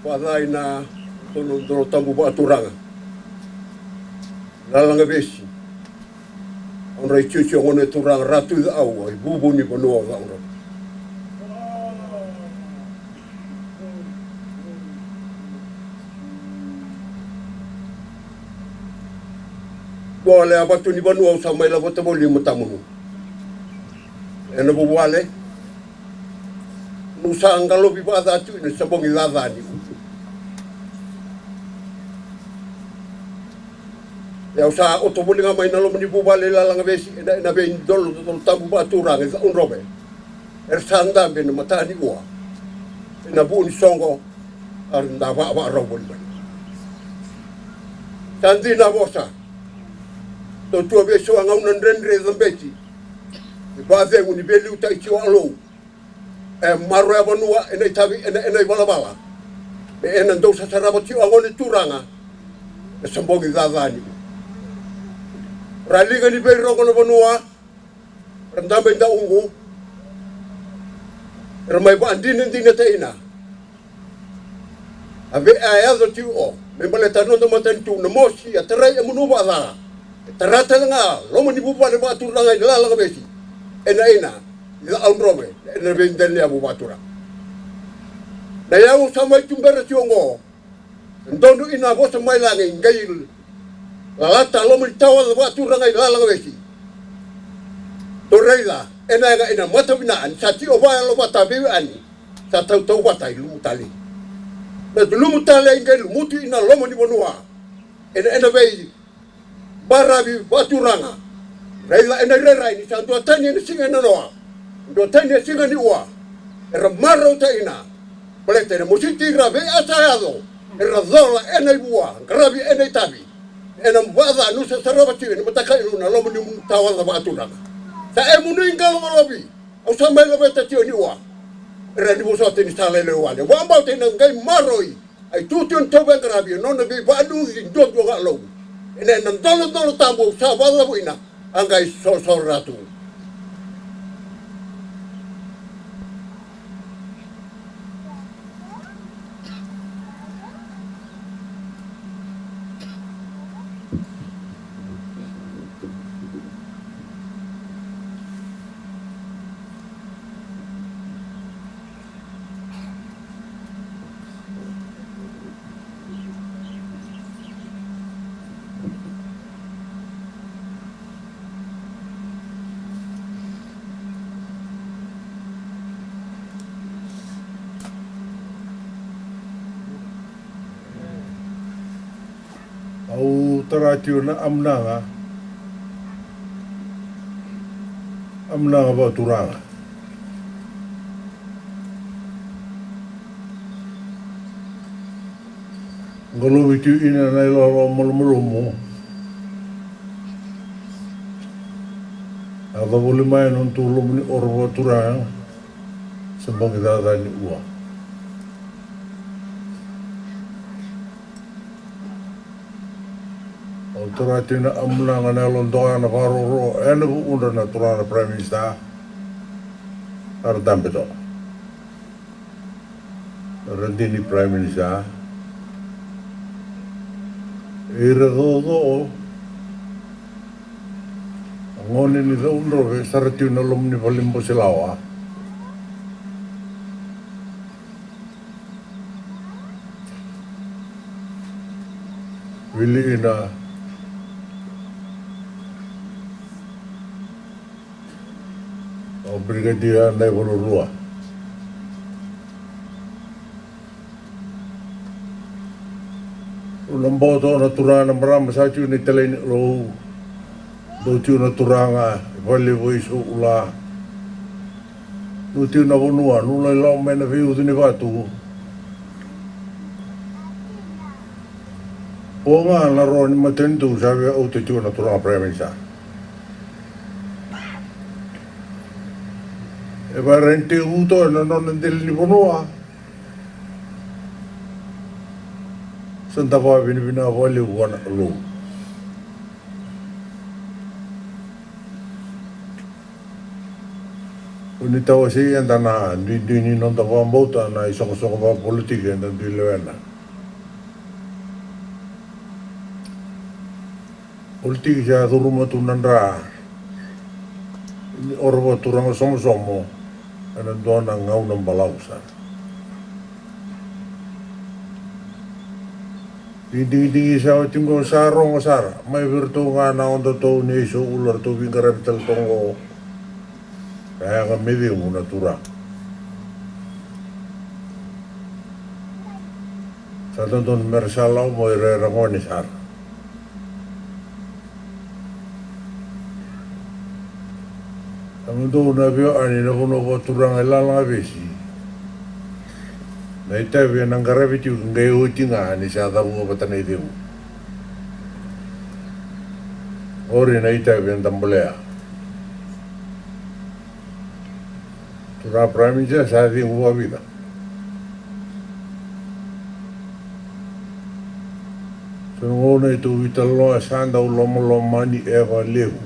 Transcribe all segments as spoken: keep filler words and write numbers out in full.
Vacai na Dolo, Dolo Tabu Vakaturaga, Lalagavesi, Audra i Joshua Goneturaga Ratu i Cau, a i vuvu ni vanua o Caudra. Vale a vatu ni vanua au sa mai lavota voli i matamunu. Ena vuvale, nu sa qalovi vaca tu ina sa bogi caca ni u. Ia au sa oto voli ga mai na loma ni vuvale i Lalagavesi ena, ena vei Dolo, Dolo Tabu Vakaturaga i Caudrove. Era sa dabe na mata ni ua ena vu ni soqo, a ra da vavakarau voli mai. Sa dina a vosa. Dou tu a vei so a gauna dredre cabeti. E vakacegu ni veiliutaki tiko a lou. E maroroya vanua ena itavi, ena, ena ivalavala. Me ena dou sa sarava tiko a gone turaga. E sa bogi caca ni u. Ra liga ni veirogo na vanua. Ra dabe dauqu. Ra mai vakadinadinataina. A vei a yaco tiko o me baleta na noda matanitu na mosi a tarai e munu vakacala. E tara tale ga loma ni vuvale vakaturaga i Lalagavesi. Ena ina i Caudrove ena veidelaniyavu vakaturaga. Na yau sa mai tubera tiko oqo. E donu ina vosa mai lagi qai lalata loma ni tawaca vakaturaga i Lalagavesi. Dou raica ena yaga ina matavinaka ni sa tiko vayalo vata veiwekani. Sa tautauvata i lumu tale. Na lumu tale i qai lumuti ina loma ni vanua. Ena, ena vei baravi vakaturaga. Raica ena irairai ni sa duatani ena siga ena noa. Duatani ena siga ni ua. Era marautaina. Baleta ena mositi ira vei a sa yaco. Era cola ena ivua, qaravi ena itavi. Ena vaca nu sa sarava tiko ena mataka inu na loma ni munu tawaca vakaturaga. Sa e munu i qalo valovi. Au sa mai laveta tiko ni ua. Era ni vosota ni sa lailai wale. Vakabauta ina qai maroi. A i tutu ena tauveqaravi e nona veivanuci duadua ga lou. Ena, ena Dolo, Dolo Tabu au sa vacavuina. A qai sosoratu. Au tara tiko na amunaga, amunaga vakaturaga. Qalovi tiko ina na ilawalawa malumalumu. A cavoli mai na nodatou loma ni oro vakaturaga. Sa bogi caca ni ua. Au tara tiko na amunaga na yalo doka na vakaroro ena vuudra na turaga na Prime Minister. A ra dabe toka. Ra dini Prime Minister. Ira coco. A gone ni Caudrove sara tiko na loma ni vale ni bose lawa. Wili ina o Brigadier Naivalurua. Au na boto na turaga na marama sa tiko na italai ni lou. Dou tiko na turaga e vale vaiso ula. Nu tiko na vanua nu lai lako mai na veiucu ni vatu. O ga na ro ni matanitu sa via auta tiko na turaga Prime Minister. E vara ni tevu toka na nona deli ni vanua. Sa da vakavinavinaka vakalevu vua na Kalou. Kua ni tawasei eda na duidui ni noda vakabauta na isoqosoqo vakapolitiki eda dui lewena. Politiki sa curuma tu na dra ni oro vakaturaga somosomo ena dua na gauna balavu sara. Ni digidigi sa oti oqo sa rogo sara mai vei iratou ga na odotou ni iso ula ratou veiqaravi tale tu oqo. Ka yaga me cegu na turaga. Sa dodonu mera sa lako mai ira era gone sara. Sa dodonu na veiwekani na vanua vakaturaga i Lalagavesi. Na itavi ena qaravi tiko qai oti ga ni sa cavuka vata na icegu. Qori na itavi eda bolea. Turaga Prime Minister, sa cegu vakavica? So na gauna e tou veitalanoa sa dau lomalomani e vakalevu.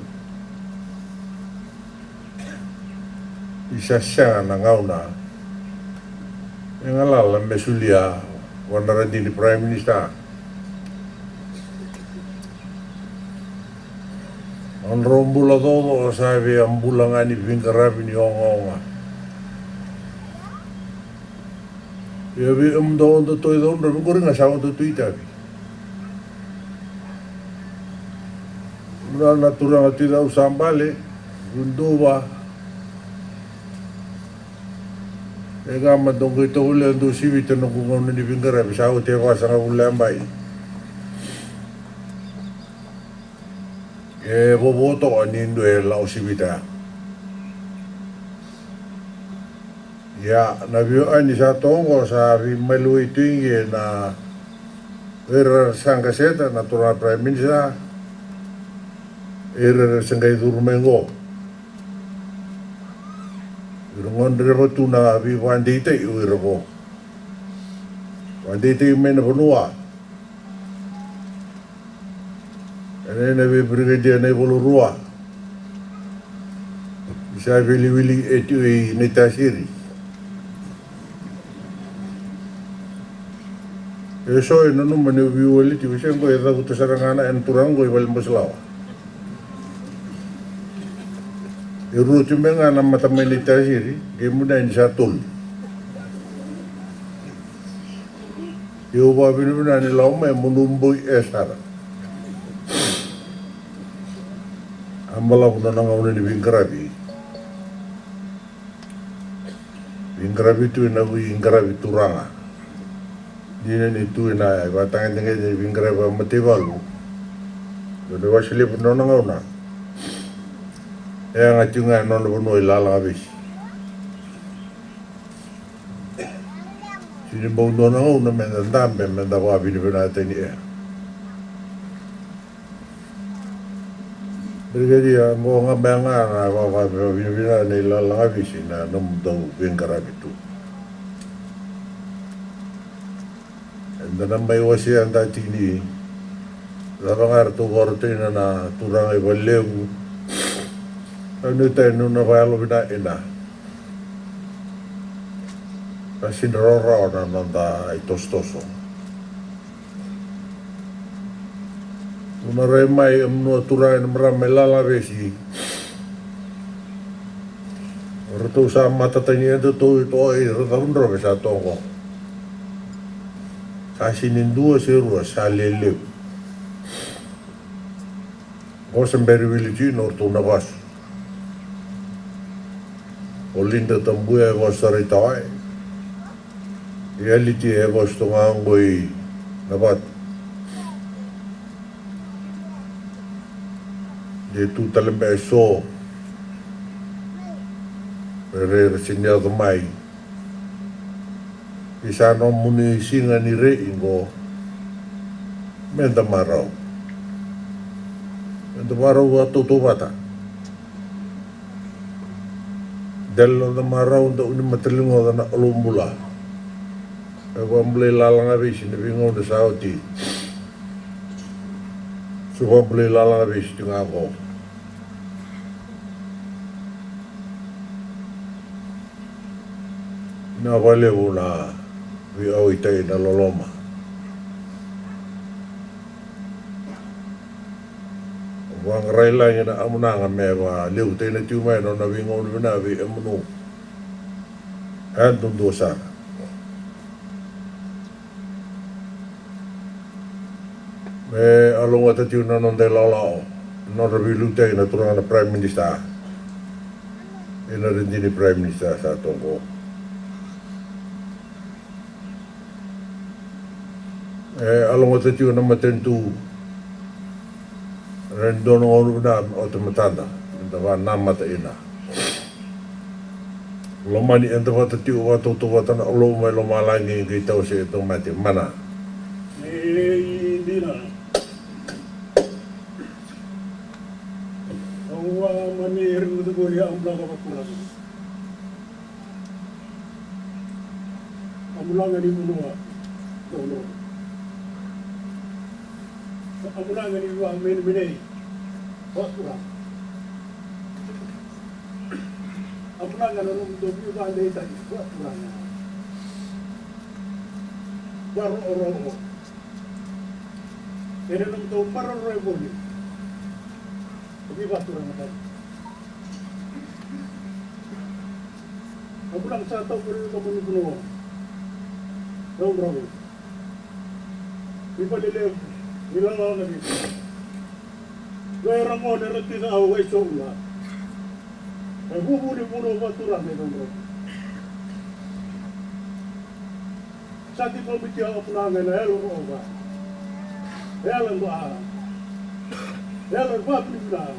Ni sa sega na gauna e galala me solia vua na radini Prime Minister. Na nodrau bula cococo sa via bula ga ni veiqaravi ni ogaoga. Ia vei kemudou odotou i Caudravi qori ga sa odotou itavi. Muna na turaga tu i Cau sa bale, Vuduva. E ga ma dou qai tovolea dou sivita noqu gauna ni veiqaravi sa oti e vasagavulu na yabaki. E vovo toka ni dua e lako sivita. Ia na veiwekani sa tu oqo sa veimaliwai tu i qe na o ira era sa qaseta na turaga Prime Minister, ira era se qai curu mai qo. Ira gadreva tu na veivakadeitaki o ira qo. Vakadeitaki mai na vanua. Ena, ena vei Brigadier Naivalurua. Ni sa viliwili e tu i Naitasiri. E so e nanuma ni veiwali tiko se qo e cavuta sara ga na ena turaga qo i Valebosilawa. E rua tu me ga na mata mai Naitasiri, qai mudai ni sa tolu. Ia au vakavinavinaka ni lako mai mo nu boi e sara. A balavu nona gauna ni veiqaravi. Veiqaravi tu ena veiqaravi turaga. Dina ni tu ena ivakatagedegede ni veiqaravi vakamataivalu. Dua na iwase levu ni nona gauna. E yaga tiko ga ena nona vanua i Lalagavesi. Sini bau dua na gauna meda dabe meda vakavinavinakataki ea. Brigadier, qo ga beka ga na vakavinavinaka nei Lalagavesi na nomudou veiqaravi tu. Eda na mai wasea da tini. Cava ga eratou vakarautaina na turaga i Valelevu. Au nuitaka ni na vakayalovinaka ina. Ka sini rawarawa na noda itosotoso. Au na rai mai, au na turaga ena marama mai Lalagavesi. O ratou sa matatagi edatou i toka i ra Cavudrove sa toqo. Sa sini dua se rua sa lelevu. Qo se bera wili tiko na oratou na vasu. O Linda Tabuya e vasu sara i Tawai. E Aliti e vasu toka ga qo i Navatu. De tu tale beka e so. Rairai ra sini yaco mai. Isa nomuni siga ni rei qo. Meda marau. Meda marau vakatautauvata. Dela noda marau dau ni mataligoca na Kalou bula. E vakabulai Lalagavesi na veigauna sa oti. Sa vakabulai Lalagavesi tiko ga qo. Na vakalevu na veiauaitai na loloma. Vaqarai lagi na amunaga me valevutaki na tiko mai na nona veigauna vina vei Emunu. E duadua sara. Me a logota tiko na noda ilakolako, nodra veiliutaki na turaga na Prime Minister. Ena radini Prime Minister sa toqo. E a logota tiko na matanitu. Ena dua na gauna vinaka me oti matada, meda vanamata ina. Lomani eda vata tiko, vakatautauvata na Kalou mai lomalagi, qai tawase e tauvimate mana. Ei dina. Au a mani eri mutu voli a bulaga vakuraga. Amunaga ni vanua, dono. Amunaga ni vua menemene, vakuraga. Amunaga na nomudou vivadei tani, vakuraga. Varooroo. Ena nomudou maroroi voli. Vivakuraga tani. Amunaga sa tau voli loma ni vanua. Rau rau. Ni valelevu, ni lalaga ni. Ko era gone era tina au e soula. E vuvu ni vanua vakaturaga e rau rau. Sa ti komiti a amunaga ena yalo roova. E yalo dua. E yalo vakavinavinaka.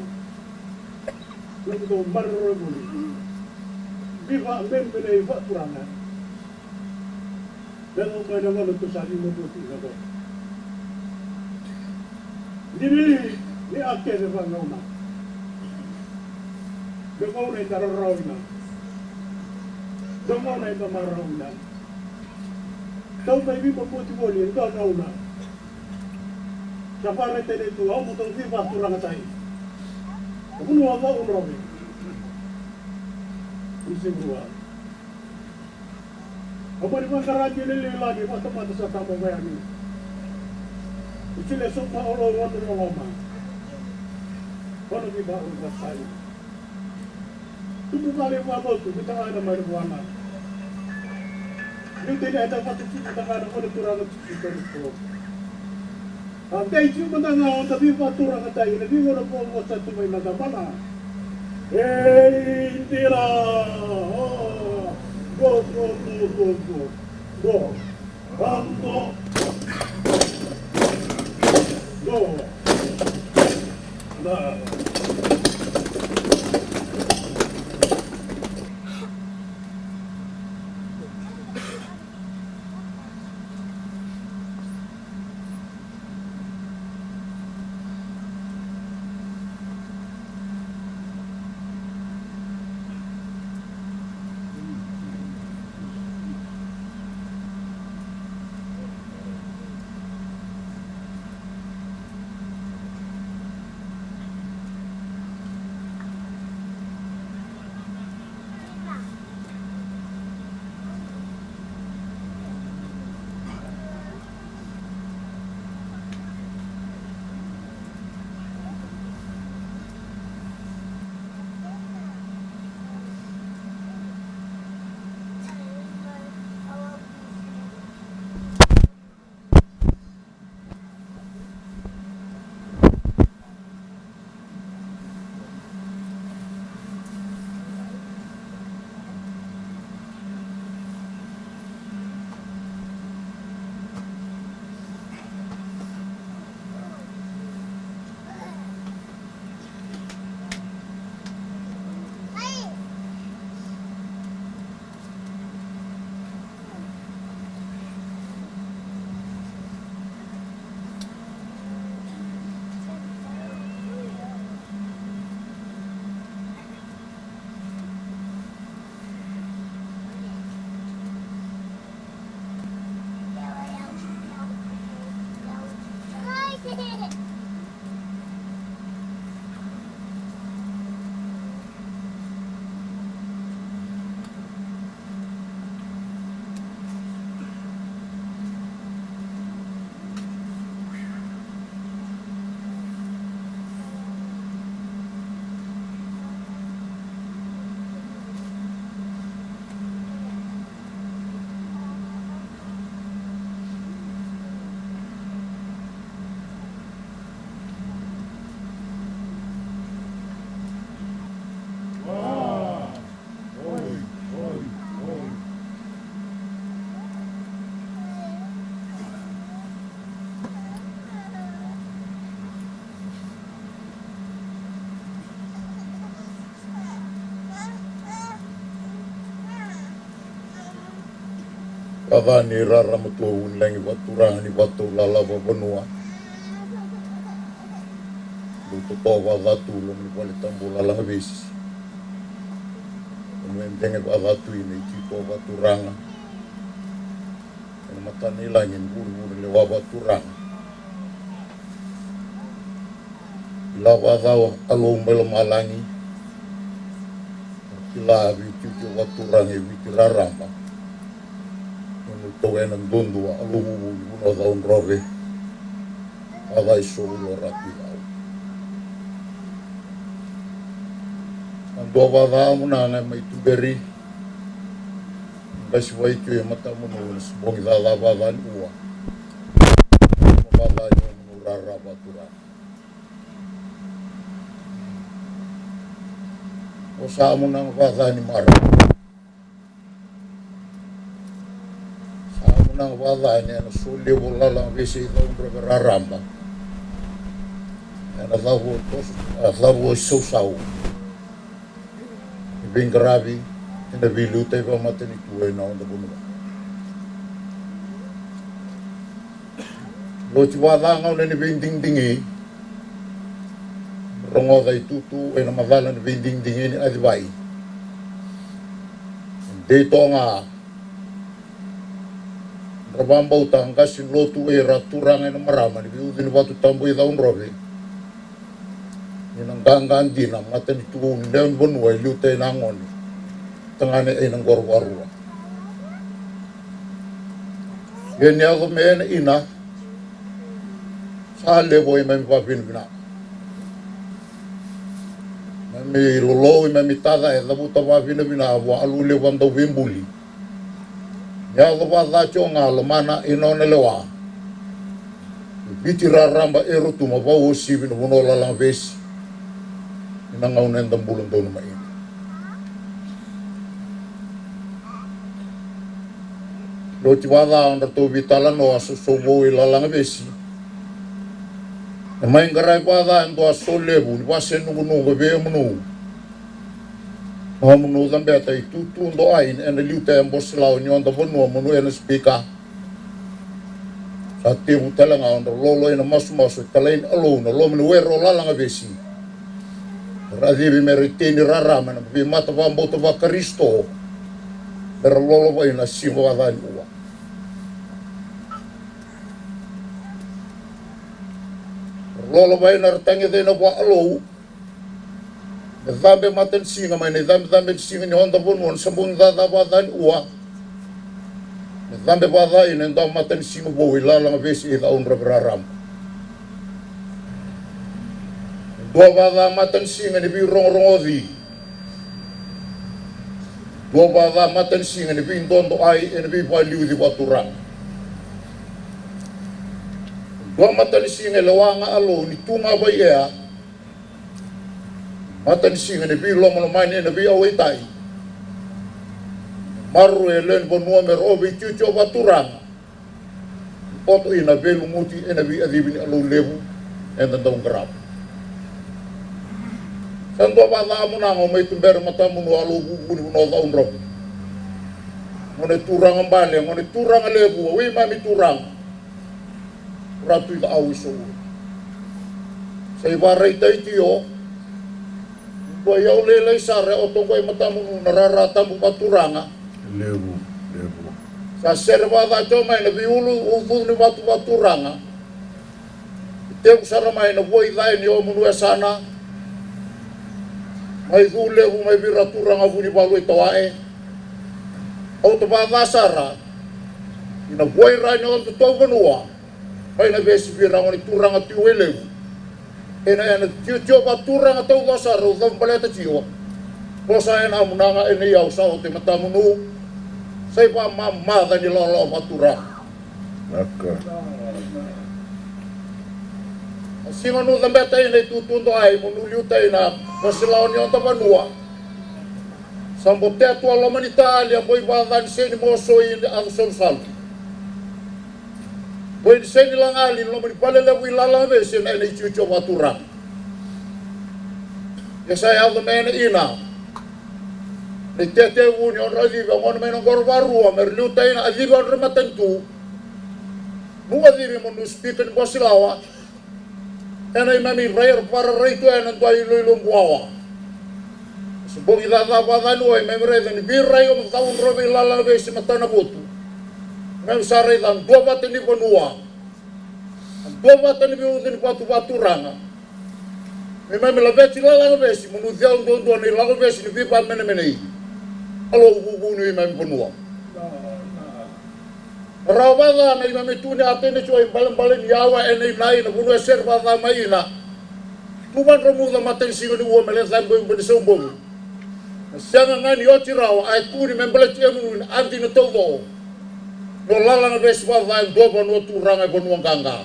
Nomudou maroroi voli. Viva menemene vakaturaga. Me lau mai na gauna tou sa liu mai voti na gauna. Ni lili ni a kece vagauna. Me gauna eda rarawa ina. Me gauna eda marau ina. Tou mai vimaboti voli e dua na gauna. Sa vakaraitaka tu au mo tou veivakaturagataki. Au vanua vau drove. Ni se vanua. Au mani vakarati e lelei lagi vakatamata sa tama vayani. Ni se le sopa olo wana loloma. Wana veivakaturagataki. Tubu vale vua lotu, vita ga na mani vuana. Niu tini eda vata tini vita ga na vale turaga tini tani ko. A dei tini mada ga o da vivakaturagataki na vigauna vou sa tu mai na damana. Ei dira. Go, go, go, go, go. Go. Go. Go. Vaca ni rarama tu a vunilagi, vakaturaga ni vakataulala vakavanua. Dou totoka vaca tu loma ni vale tabu o Lalagavesi. Ena dege vaca tu ina itutu vakaturaga. Ena matana i lagi ni vurevure lewa vakaturaga. Kila vaca a Alou mai lomalagi. Kila veitiotio vakaturaga e Viti raraba. Nunu tau ena dodua a Alou vuvu ni Vanua Caudrove. Vaca i Sou lo Ratu i Au. A dua vaca a munaga mai tuberi. Qasi vaitio e matamunou ena sibogi caca vaca ni ua. Vaca ni omunu rara vakaturaga. O sa munaga vaca ni mara. Sa munaga vaca ni ena solevu o Lalagavesi e Caudrove raraba. Ena cavu o toso, a cavu o isausau. Ni veiqaravi ena veiliutaki vakamatanitu ena oda vanua. Oti vaca gauna ni veidigidigi. Rogoca itutu ena macala ni veidigidigi ni acivai. Dei toga. Ra vakabauta qasi ni lotu e ra turaga ena marama ni veiucu ni vatu tabu e Caudrove. Ni na qaqa dina matanitu ni lewe ni vanua e liuta ena gone. Tagane ena qoro vakarua. Ia ni yaco me ena ina. Sa levu e mami vavinavina. Mami lolou e mami taca e cavuta vavinavina vua Alou levu a dau veibuli. Ni yaco vaca tio ga lomana i nona lewa. Viti raraba e Rotuma vauasivi na vanua o Lalagavesi. Ina gauna eda bula donu mai ina. Loti vaca odratou veitalanoa sousou vou i Lalagavesi. E mai qarai vaca e dua solevu ni vase nugunugu vei amunu. Amunu cabeta i tutu do ai ena liuta e bose lawa ni oda vanua munu ena spika. Sa tevu tale ga odra lolo ena masumasu e talai ni Alou na loma ni were o Lalagavesi. Ra civi me ra itei ni rarama ena veimata vakabauta vaKarisito. Me ra lolo vai na siga vaca ni ua. Ra lolo vai na ra tagicai na vua Alou. Me cabe matanisiga mai na icabecabe ni siga ni oda vanua na sabugi caca vaca ni ua. Me cabe vaca ina e dua matanisiga vou i Lalagavesi e Caudrove raraba. E dua vaca matanisiga ni veirogorogoci. Dua vaca matanisiga ni veidodo ai ena veivaliuci vakaturaga. Dua matanisiga e lewa ga Alou ni tu ga vaiea. Matanisiga ni veilomalomani ena veiawaitai. Maroroi e lewe ni vanua me ra o veitiotio vakaturaga. Oto ina veilumuti ena veiacivi ni Alou levu eda dau qarava. Sa dua vaca munaga o mai tubera matamunu Alou vuvu ni vanua Caudrove. Gone turaga bale, gone turaga levu, a wei mami turaga. Ratu i Au i Sou. Sa ivakaraitai tio. Dua iyau lailai sara e oto qo e matamunu na rara tabu vakaturaga. Levu, levu. Sa sere vakaca tio mai na veiulu ucucu ni vatu vakaturaga. Tevu sara mai na vua i cai ni omunu e sana. Mai cu levu mai vei ra turaga vunivalu e tawae. Auta vakaca sara. Ina vua i ra ni oda tauvanua. Mai na vesi vei ra gone turaga tio e levu. Ena ena tiotio vakaturaga tauca sara au cava baleta tio. Ko sa ena amunaga ena iyau sa oti matamunu. Sa ivamamaca ni lawalawa vakaturaga. Naka. A siga nu cabeta ina itutu do ai mo nu liuta ina vasilawa ni oda vanua. Sa botea tu a loma ni tali a boi vaca ni seni mosoi ni aca salusalu. Boi ni seni lagali loma ni vale levu i Lalagavesi ena ena itiotio vakaturaga. Ia sa yaco me ena ina. Na itetevu ni odra kacivi au gona mai na qoro varua me ra liutaka na kacivi odra matanitu. Noqu kacivi mo noqu sipika ni bose lawa. Ena neimami rai era vakararai tu ena dua iloilo buawa. Se bogi caca vakaca ni o neimami raica ni veirai o Macaudrove i Lalagavesi, Matanavotu. Neimami sa raica a duavata ni vanua, a duavata ni veiucu ni vatu vakaturaga. Neimami laveti Lalagavesi mo noqu ceu duadua na ilakovesi ni veivakamenemenei. Alou vuvu ni neimami vanua. Rawa vakaca na neimami tu ni a tei na siwa i balebale ni yawa ena inai na vanua e sere vakaca mai ina. Tu vadromuca matanisiga ni ua me leca e boiba ni saubogi. Na sega ga ni oti rawa a e tu ni me baleti emunu na adi na taucoko. Ni o Lalagavesi vakaca e dua vanua turaga e vanua qaqa.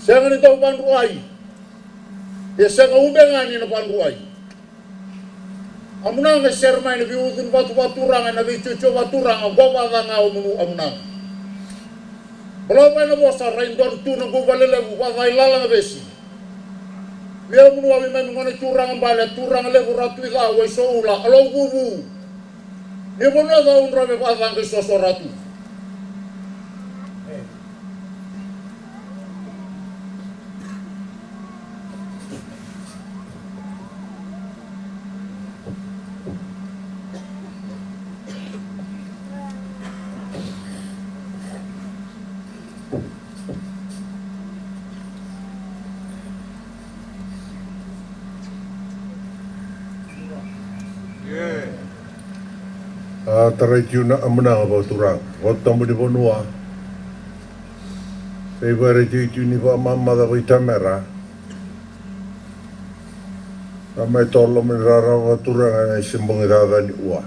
Sega ni dau vadruai. Ia sega ube ga ni na vadruai. Amunaga e sere mai na veiucu ni vatu vakaturaga ena veitiotio vakaturaga oqo vakaca ga o munu Amunaga. Balavu mai na vosa rai donu tu na qu valelevu vakaca i Lalagavesi. Vei au munu au i mami gone turaga bale a turaga levu Ratu i Ca wai Soula alou vuvu. Ni vanua Caudrove vakaca qai soso Ratu. A tarai tiko na Amunaga vakaturaga, vakatabu ni vanua. Sa ivakaraitaki tiko ni vakamamaca vakaitamera. Sa mai tolo mai rara vakaturaga ena se bogi caca ni ua.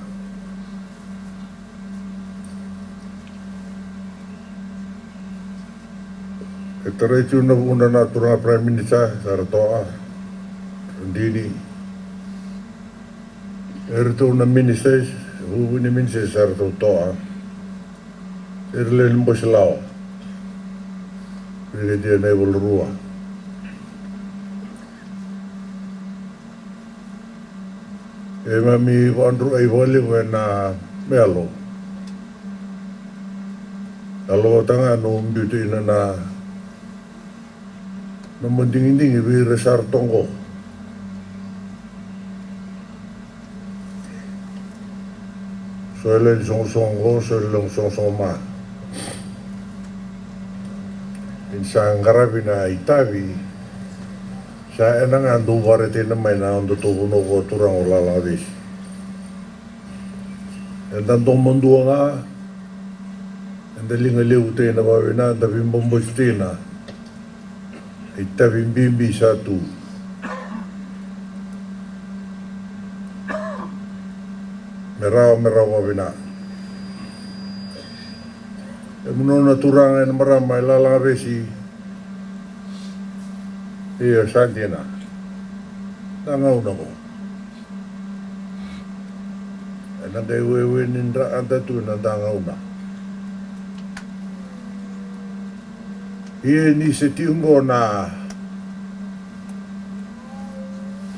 E tarai tiko na vuna na turaga Prime Minister sa ra toa. Dini. Eratou na ministers, vuvu ni ministers sa ratou toa. Era lewe ni bose lawa. Brigadier Naivalurua. E mami vadruai vakalevu ena yalo. Yalo vata ga na biuta ina na nomu digidigi vei ira sa ra toqo. So e lewe ni soqosoqo qo, so e lewe ni soqosoqo ma. Ni sa qaravi na itavi, sa ena ga dau vakaraitaka mai na nodatou vanua vakaturaga o Lalagavesi. Eda domo dua ga, eda liga levu tei na vavina, eda veiboboti tei na itavi bibi sa tu. Me rawa, me rawa vavina. E munu na turaga ena marama e Lalagavesi. Ia sa dina. Na gauna ko. Ena qai wewe ni dra ada tu na da gauna. Ia ni se tiko qo na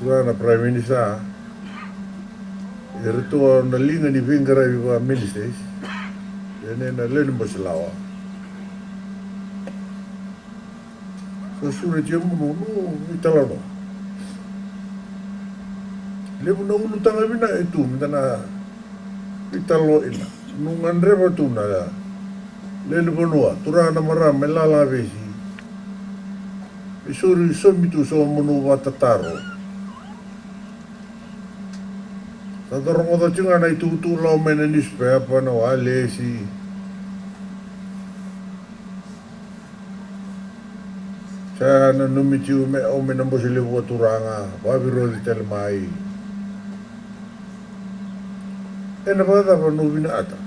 turaga na Prime Minister. Eratou na liga ni veiqaravi vaka ministers. Ia na lewe ni bose lawa. Sa sureti au munu, munu italanoa. Levu na ulutaga vina e tu me da na italanoa ina. Munu gadreva tu na lewe ni vanua, turaga na marama e Lalagavesi. E sori somi tu so munu vatataro. Sa da rogoca tiko ga na itukutuku lako mai na newspaper, na walesi. Sa nanumi tiko me au mai na bose levu a turaga, vaviroci tale mai. Ena vakacava na vinakata?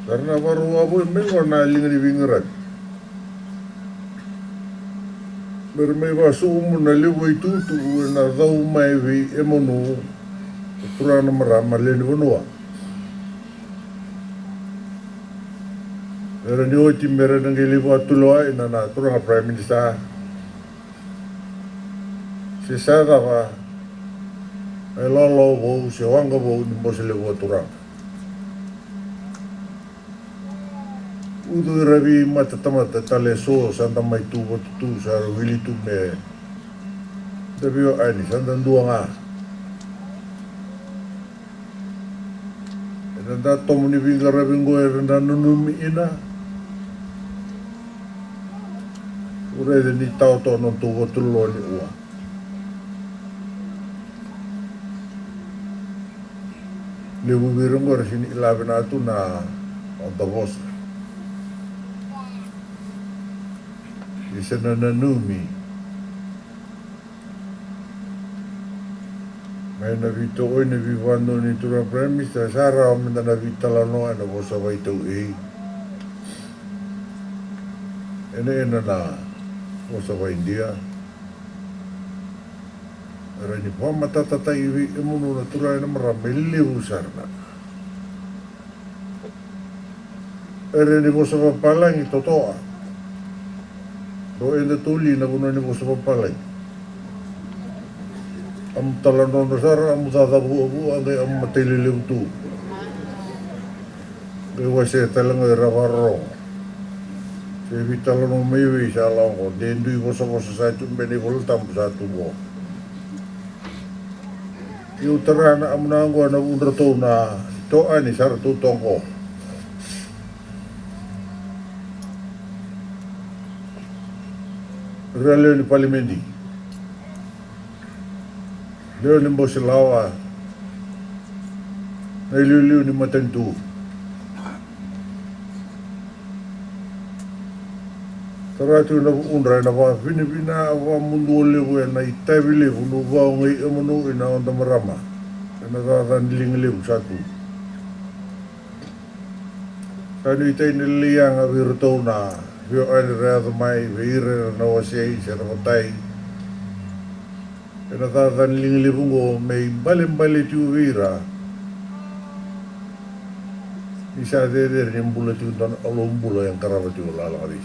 Sa ra na vakarau voli mai qo na liga ni veiqaravi. Me ra mai vakasokumuni na levu a itukutuku ena cau mai vei emunu, turaga na marama lewe ni vanua. Me ra ni oti me ra na qai lai vakatulewa ina na turaga Prime Minister. Se sa cava na ilawalawa vou se waqa vou ni Bose Levu Vakaturaga. Ucu ira vei matatamata tale eso sa da mai tu vata tu, sa ra wili tu me da vio ani, sa da dua ga. Ena da tomo ni veiqaravi oqo era da nanumi ina. Ure ni taoto na tu vata tu lo ni ua. Levu vei ira oqo era sini ila vinaka tu na noda vosa. Ia se na nanumi mai na veitokoni, na veivakadonui ni turaga Prime Minister, sa rawa meda na veitalanoa ena vosa vaitau ei. Ena, ena na vosa vaidia. Era ni vakamatatataki vei emunu na turaga ena marama e levu sara na. Era ni vosa vapalagi totoa. Do eda toli na vanua ni vosa vapalagi. Amu taladrodro sara, amu caca vuavua, qai amu matai lelevu tu. Qai wasea tale ga ira vakarorogo. Se veitalanoa mai vei sa lako, de dui vosavosa sa tu bena iVola Tabu sa tu qo. Iu tara na amuna oqo na vudratou na toani sa ratou toqo. Ira lewe ni palimedi. Lewe ni bose lawa, na iliuliu ni matanitu. Tara tiko na vuudra ena vakavinavina, a vakamudua levu ena itavi levu, nu vakaogai emunu ina oda marama ena cakacaka ni liga levu sa tu. Sa nuitaki na leleia ga vei iratou na vio ani ra yaco mai vei ira era na wasei se ra votai ena cakacaka ni liga levu oqo me ibalebale tiko vei ira. Ni sa cecere ni bula tiko dua na alou bula e qarava tiko lalaga vei.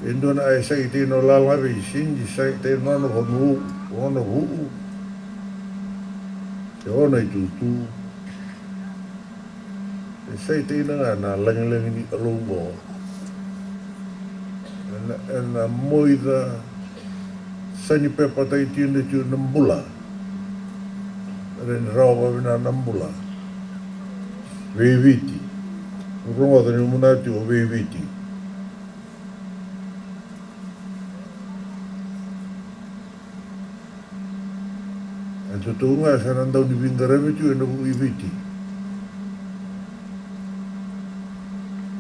E dua na a e saitei na lalaga vei, sini saitei na nona vanua, nona vuu, se ona itutu. E saitei na ga na lagilagi ni alou qo. Ena, ena moica sa ni pepatai tiko na tiko na bula. Era ni rawa vavina na bula. Veiviti. Rogoca ni muna tiko veiviti. E totou ga sa na dau ni veiqaravi tiko ena vuu i Viti.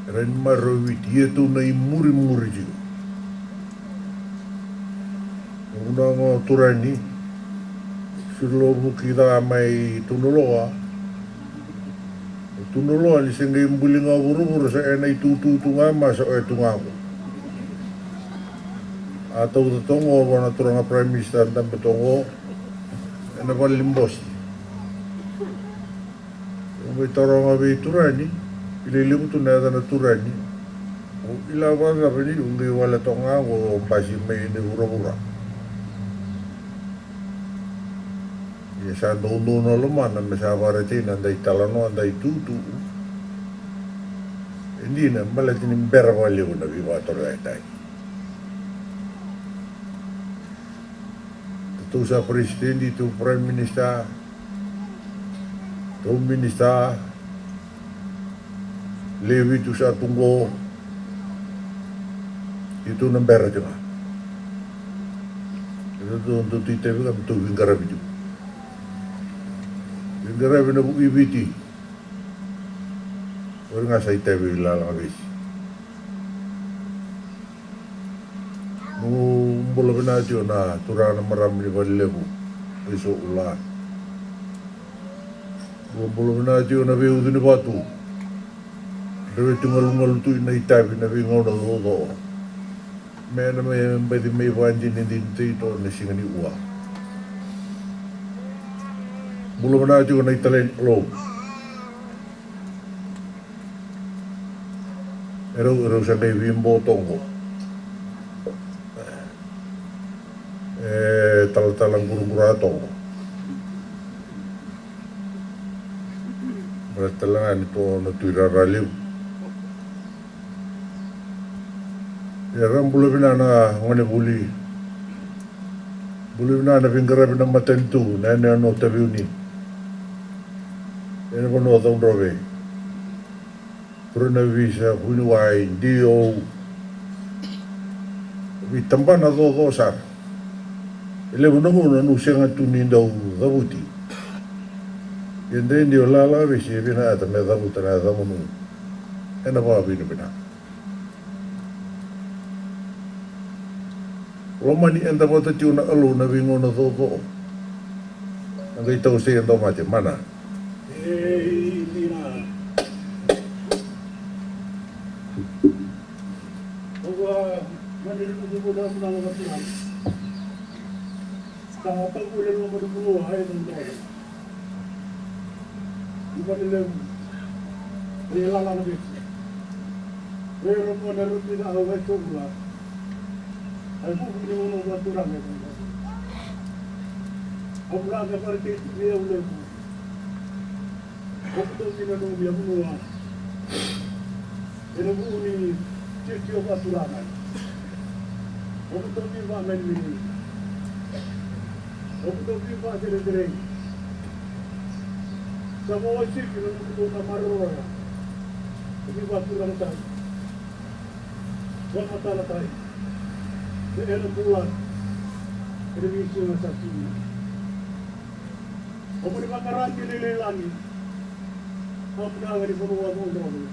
Era ni marau i Viti, ia tou na imurimuri tiko. Oqo na ga o Turani, siro lo vuki ca mai Tunaloa. O Tunaloa ni se qai buli ga o vuravura sa ena itutu tu ga ma sa oya tu ga ko. A tauca toqo vua na turaga Prime Minister dabe toqo ena vale ni bose. O qai taroga vei Turani, i lelevu tu na yaca na Turani. O ila vakacava ni o qai wale toka ga o basi mai ni vuravura. Ia sa doudou na lomana me sa vakaraitaki na dai talanoa, dai tutu. E dina, baleta ni bera vakalevu na veivakatoroyaitaki. Tou sa peresitedi, tou prime minister, tou minister, lewe vitu sa tu qo. Ia tou na bera tiko ga. Ia tou, tou, tou itavi ga me tou veiqaravi tiko. Veiqaravi na vuu i Viti. Qori ga sa itavi i lalaga vesi. Mo bula vinaka tiko na turaga na marama ni Valelevu, eso ula. Mo bula vinaka tiko na veiucu ni vatu. Dreveti galugalu tu ina itavi na veigauna coco. Me na me baci mai vakadinadinataki toka na siga ni ua. Bula vinaka tiko na italai ni Kalou. Erau, erau sa qai veibo toqo. Talatala Quraqura Tovo. Baleta tale ga ni to na tui rara levu. Ia ra bula vinaka na gone vuli. Bula vinaka na veiqaravi na matanitu, na yanuyanu o Taveuni. Ena vanua o Cakaudrove. Puranavisa, vuniwai, D O. Veitabana coco sara. E levu na gauna niu sega tu ni dau cavuti. Ia dei ni o Lala Vesi e vinakata me cavuta na yacamuni ena vakavinavinaka. Lomani eda vata tiko na Kalou na veigauna coco. Na qai tau se e dau mate mana. Ei, dina. Oqo, mani ruku ruku na kuna na kuna. Sa taukei loma ni vanua, ai, na vanua. Ni vanua levu. Ni lala na vesi. Ni romo na ruku na au, ai, sokula. Ai, vuku ni vanua, vanua turaga. Au vula na vara kei tu ni au levu. O koto vina nomi a vanua. Ena vuku ni tiotio vakaturaga. O koto vi vakamanimani. O koto vi vakacerecerei. Sa mo wasiki na nokoto na maroroya. O vi vakaturaga tani. Vakamatala tani. Me ena bula. Ena vi siga sa tini. O mani vakarati e leilei lagi. Au mani aga ni vanua o Cakaudrove.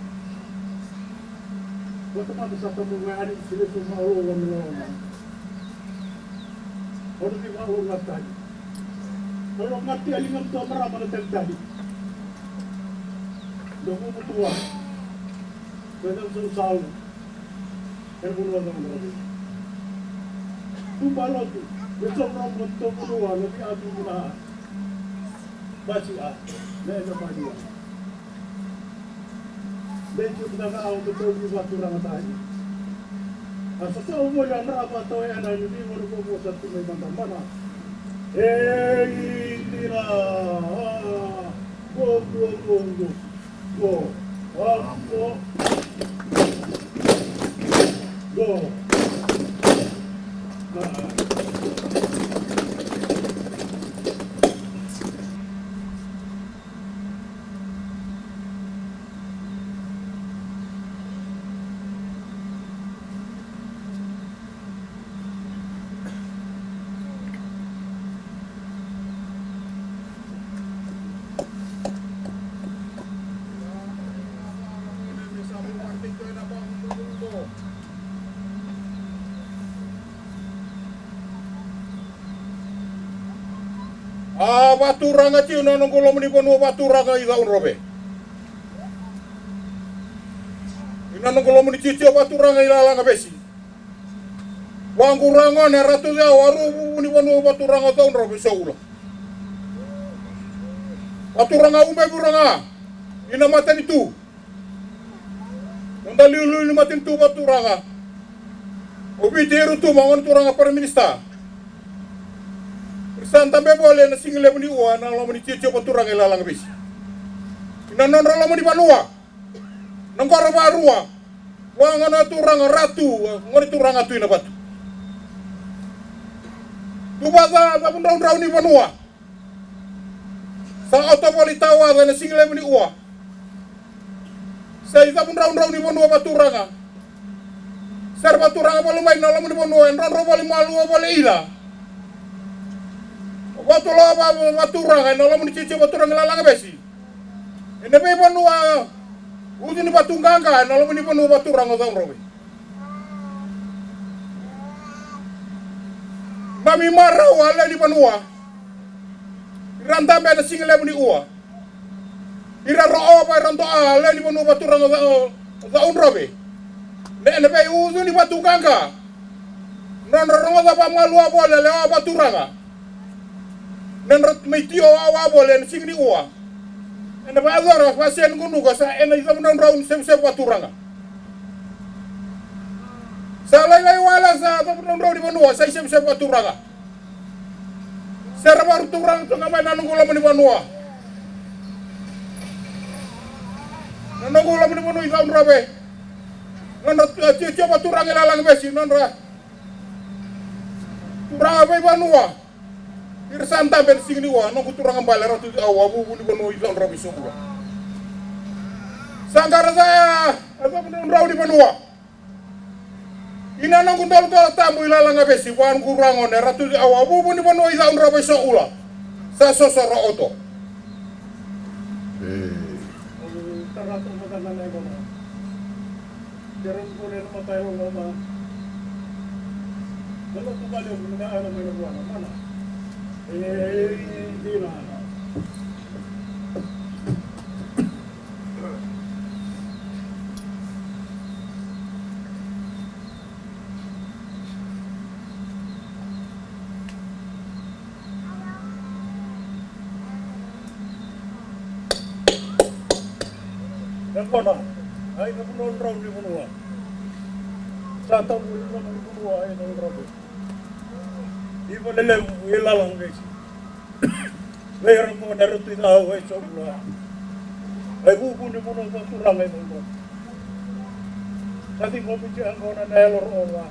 Vata mada sa tamu ga yani, se lesu ma alo wa mila wa ma. Ono ni valo ga tani. Alo ga ti ali ga mtua marama na talitali. Na vuvutua. Vena sau sau. Ena vanua o Cakaudrove. Tuba lotu. Me sau rau ma tuba vanua na vi atu vuna. Basi a, me na mani a. Me tu na ga au me tau ni vatu ranga tai. A sa tau mo ya na vatu e na ni ni mo ko mo sa tu me manda mana. E ni na. Go, go, go, go. Go. Go. Go. A vaturaga tiko na noqu loma ni vanua vaturaga i Cakaudrove. I na noqu loma ni titio vaturaga i Lalagavesi. Vaqura gone Ratu Cau, a rua vuvu ni vanua vaturaga Cakaudrove, Saula. Vaturaga ume vuraga i na matanitu. Noda liuliu ni matanitu vaturaga. O Viti Eru Tuma, gone turaga Prime Minister. Sa dabe voli ena siga levu ni ua ena loma ni titio vaturaga i Lalagavesi. I na nodra loma ni vanua. Na qoro varua. Vua gone turaga Ratu, gone turaga Tui Navatu. Tuvaca, cavudraudrau ni vanua. Sa oto voli tawaca ena siga levu ni ua. Sa i cavudraudrau ni vanua vaturaga. Sa ra vaturaga voli mai na loma ni vanua, e drodro voli malua voli ila. Vatuloa va, vaturaga ena loma ni titio vaturaga i Lalagavesi. Ena veivanua ucu ni vatu qaqa ena loma ni vanua vaturaga o Cakaudrove. Mami marau a lewe ni vanua. Ira dabe ena siga levu ni ua. Ira roova, ira doa a lewe ni vanua vaturaga o Cakaudrove. Ena veiucu ni vatu qaqa. Nodra rogoca vamalua voli a lewa vaturaga. Nodra mai tio wawa voli ena siga ni ua. Ena vayacora vase ni gunuka sa ena icavudraudrau ni sevusevu vaturaga. Sa lailai wale sa cavudraudrau ni vanua sa isevusevu vaturaga. Sere varu turaga tu ga mai na noqu loma ni vanua. Na noqu loma ni vanua i Caudrave. Nodra tu, e, tio, tio vaturaga i Lalagavesi, nodra turaga veivanua. Ira sa dabe ena siga ni wa, noqu turaga bale, Ratu Au, a vuvu ni vanua i Caudrave i Sokula. Sa qara ca, a cavu drau ni vanua. Ina noqu doladola tabu i Lalagavesi, vua noqu ragone, Ratu Au, a vuvu ni vanua i Caudrave i Sokula. Sa sosoro oto. E. E kona, ai na vanua drau ni vanua. Sa tabu i loma ni vanua, ai na drau. I valelevu, i Lalagavesi. Vei ira na gone, Ratu Au, e Sokula. Ai vuvu ni vanua vakaturaga i Caudrave. Sa ciqomi tiko e gone na yalo rogoca.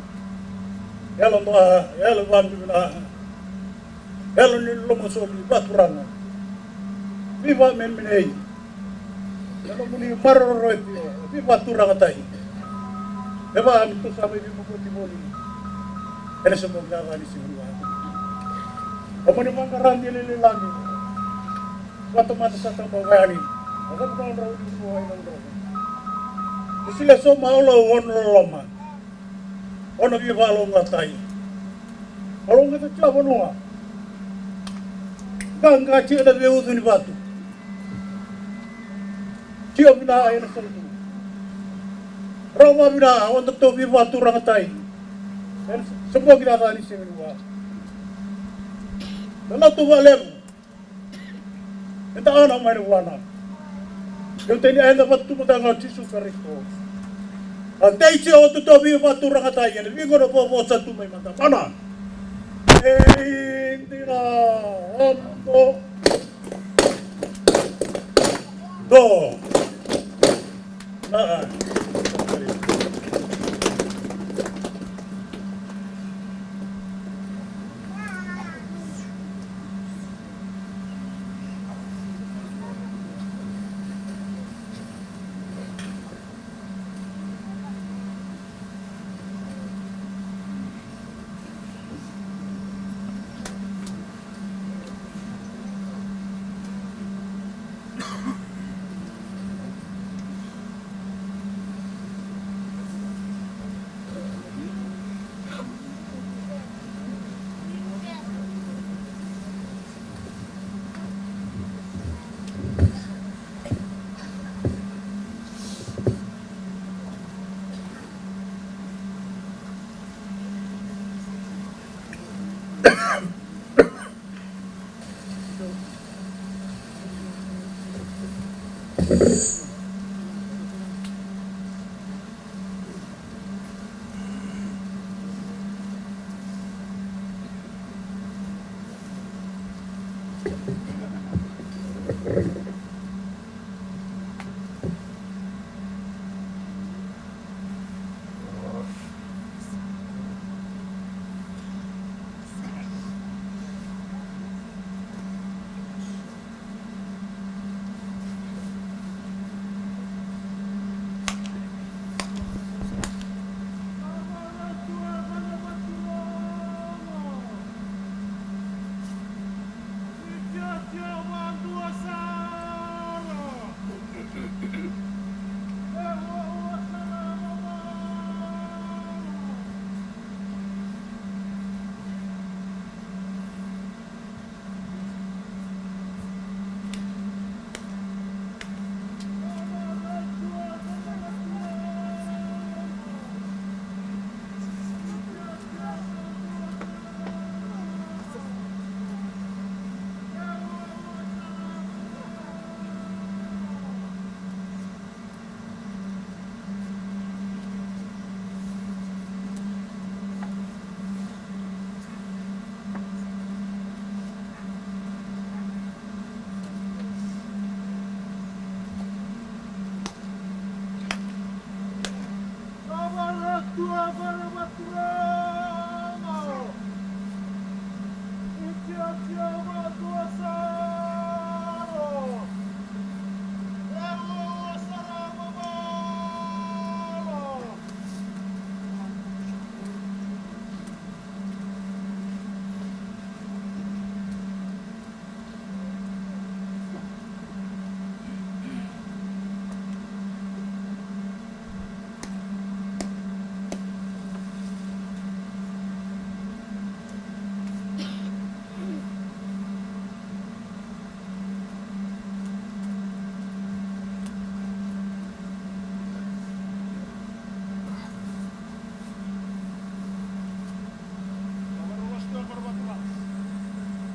Yalo dua, yalo vabibina. Yalo ni lomasoli vakaturaga. Veivakamenemenei. Na nomuni maroroi tiko, veivakaturagataki. E vaka ni tou sa mai veimokoti voli. Ena se moki lava ni siga ni wa. O mani vaqara ni leilani. Vakatamata sa taba vayani. A sa vakadrau ni vua i na drau. Ni sila so ma o lau o na loloma. O na veivakalougatataki. Kalougata tiko a vanua. Qaqa tiko na veiucu ni vatu. Tiko vina ena sautu. Rawa vina o datou veivakaturagataki. Ena sa bogi na ca ni siga ni wa. Na lotu vakalevu. Eda ana mai na vuana. Dou tani eda vatumataka o Jisu Karisito. A dei tiko o datou veivakaturagataki ena viqo na vovo sa tu mai mada. Mana. Ei dina. Oto. Do.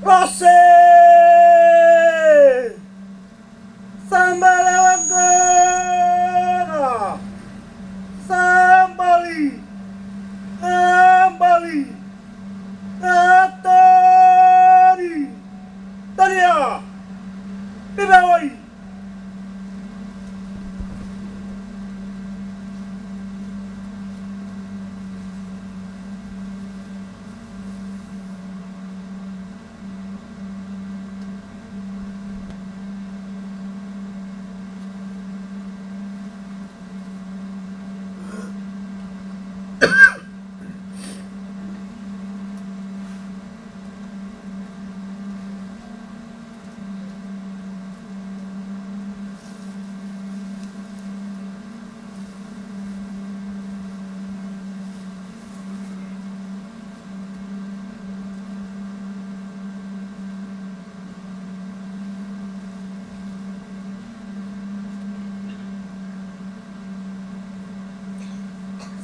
Rose! Sabale waqara! Sabali! Sabali! Atani! Tania! Ivawai!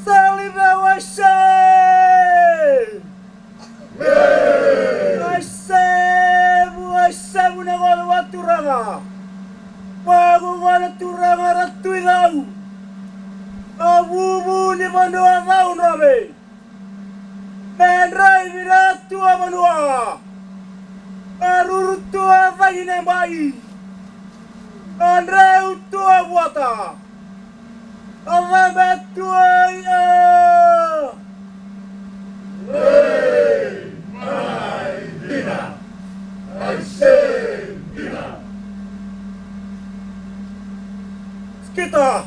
Sali me wase! Wase, wase, vuna gona wa turaga. Wa gona turaga ra tuidau. A vuvu ni vanua cau drove. Me draivi na tua vanua. A ruru tua cagi ne bai. A dreu tua vuata. A cebe tua i a. Ei, mai dina. Ai se dina. Skita.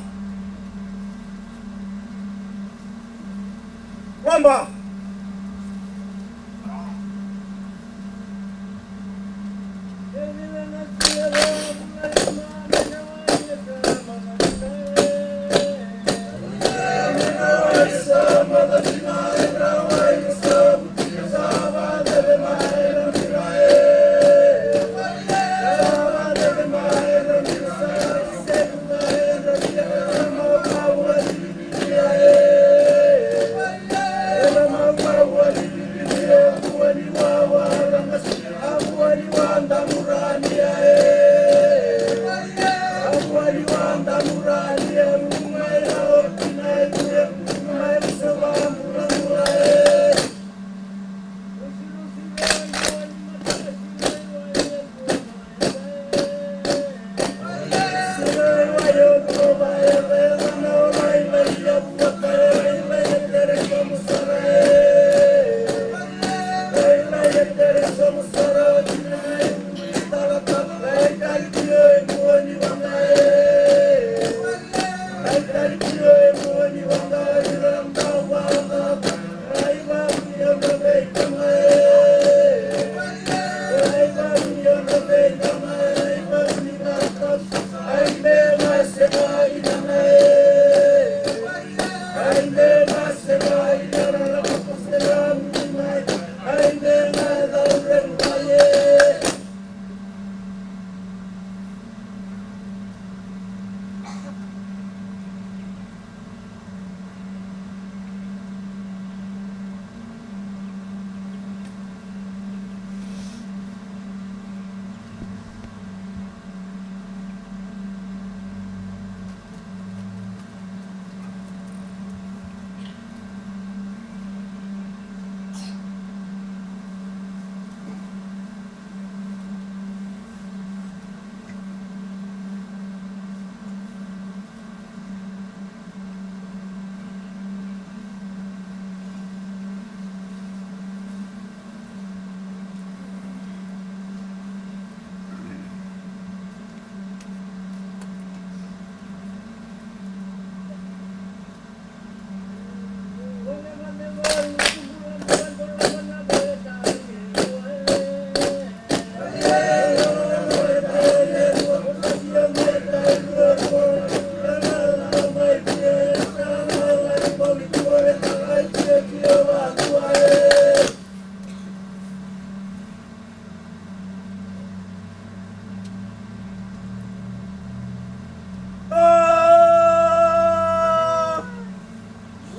Lomba.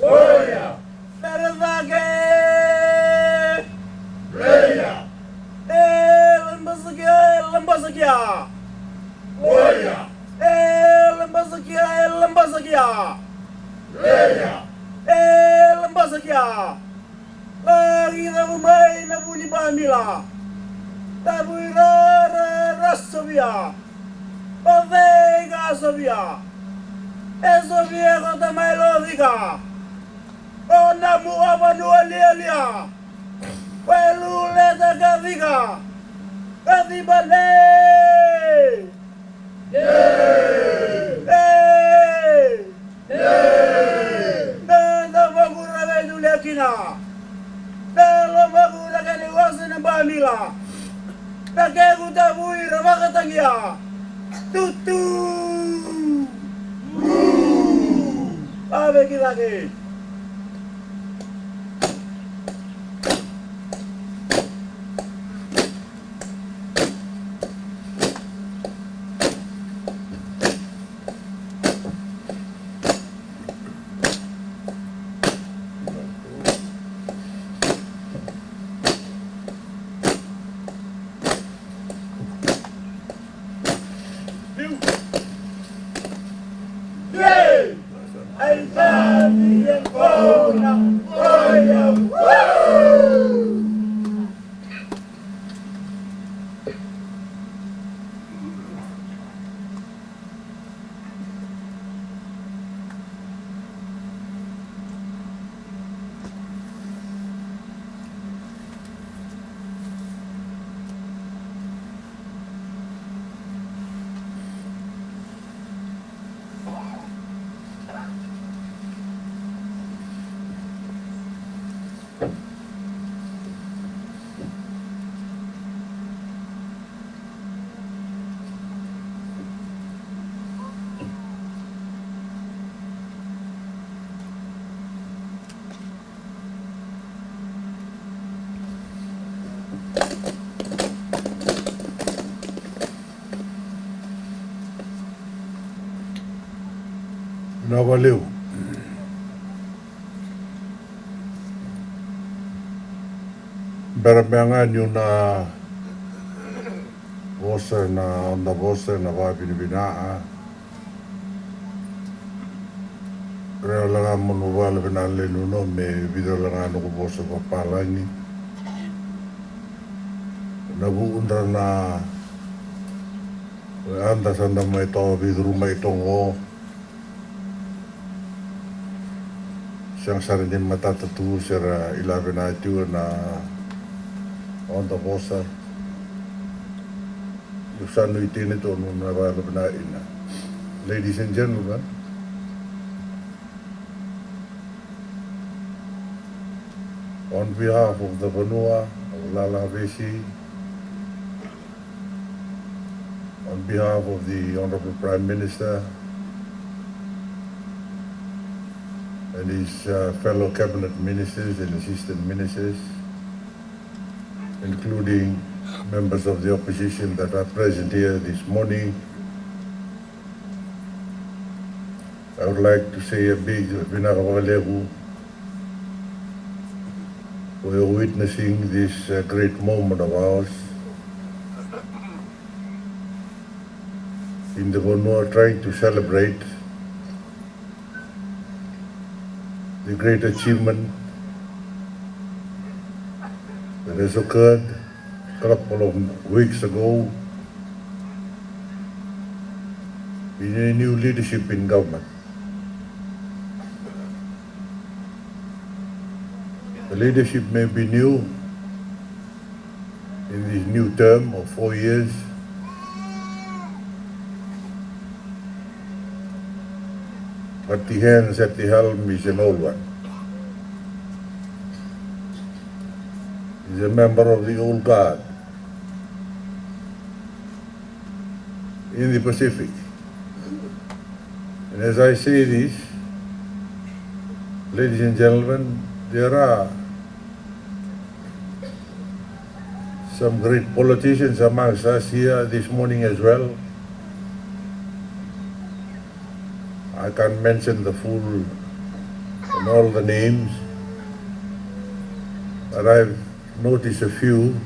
Oya! Era cake! Leia! E labasakia, e labasakia! Oya! E labasakia, e labasakia! Leia! E labasakia! Laki cavu mai na vu ni bamila. Cavu i ra, ra, ra sovia. O cei ka sovia? E sovia ko tamai Locika. O na mua vanua lialia. Ko e luleta ka cika. Ka ciba nei. Nei! Nei! Nei! Na, na vakura vei Dulia kina. Na lo vakura kani wasa na bamila. Na keku tavui ra vakatagia. Tutu! Ave ki laki. Vinaka vakalevu. Bera beka ga niu na vosa na noda vosa ena vakavinavinaka. Raica wale ga mo na vala vinaka lailai nunu me vica wale ga noqu vosa vakapalagi. Na vuudra na yada sa da mai toka veicuru mai toka qo. Sega sara ni matata tu se ra ila vinaka tu ena noda vosa. Niu sa nuitaka tu na vakayalovina ina. Ladies and gentlemen, on behalf of the vanua of Lalagavesi, on behalf of the Honorable Prime Minister and his, uh, fellow cabinet ministers and assistant ministers, including members of the opposition that are present here this morning, I would like to say a big vinaka vakalevu for your witnessing this, uh, great moment of ours in the vanua, trying to celebrate the great achievement that has occurred a couple of weeks ago in a new leadership in government. The leadership may be new in this new term of four years, but the hands at the helm is an old one. He's a member of the old guard in the Pacific. And as I say this, ladies and gentlemen, There are some great politicians amongst us here this morning as well. I can't mention the full and all the names, but I've noticed a few.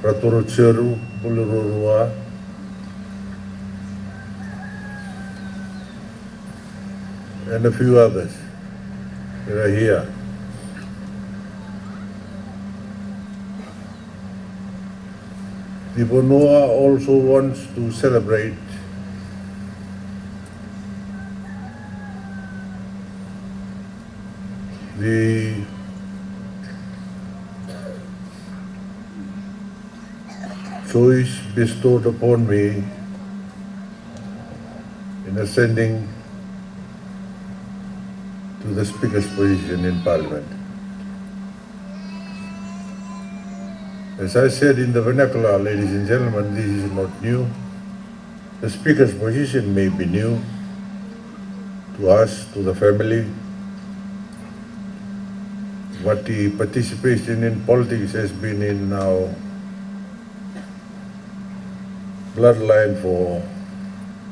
Ratu Rotseru, Buli Rorua, and a few others that are here. The Vanua also wants to celebrate the choice bestowed upon me in ascending to the Speaker's position in Parliament. As I said in the vernacular, ladies and gentlemen, this is not new. The Speaker's position may be new to us, to the family, but the participation in politics has been in our bloodline for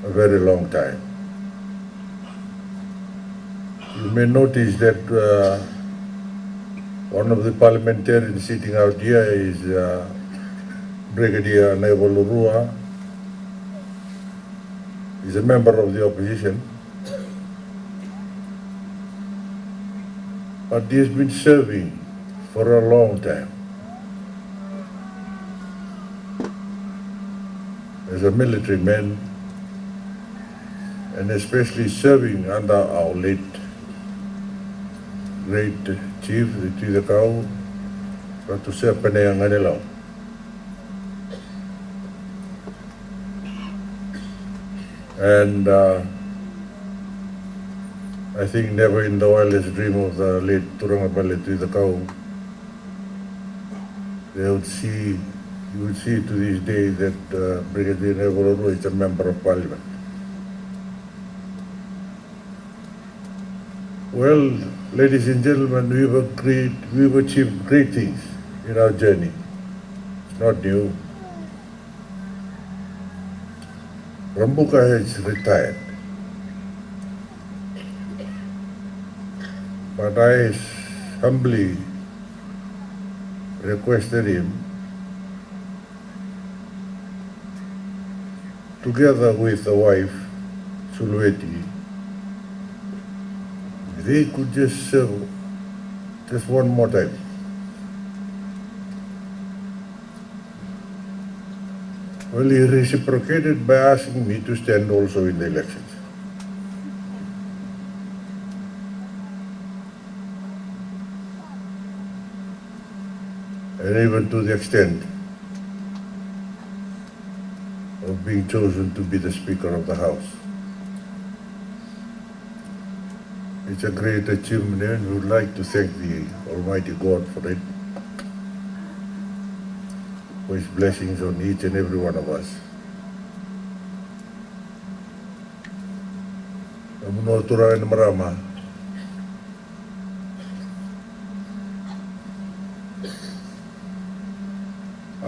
a very long time. You may notice that uh, one of the parliamentarians sitting out here is uh, Brigadier Naivalurua. He's a member of the opposition, but he has been serving for a long time as a military man, and especially serving under our late great chief, the Tui Cakau, Ratu Sepenea Ganilau. And uh, I think never in the wildest dream of the late Turaga Vale Tui Cakau they would see, you would see to this day that uh, Brigadier Naivalurua is a member of parliament. Well, ladies and gentlemen, we've agreed, we've achieved great things in our journey. It's not new. Rabuka has retired, but I humbly requested him, together with the wife, Sulueti, they could just serve just one more time. Well, he reciprocated by asking me to stand also in the elections. And even to the extent of being chosen to be the Speaker of the House. It's a great achievement, and we would like to thank the Almighty God for it, for His blessings on each and every one of us. Vamunu, turaga, na marama,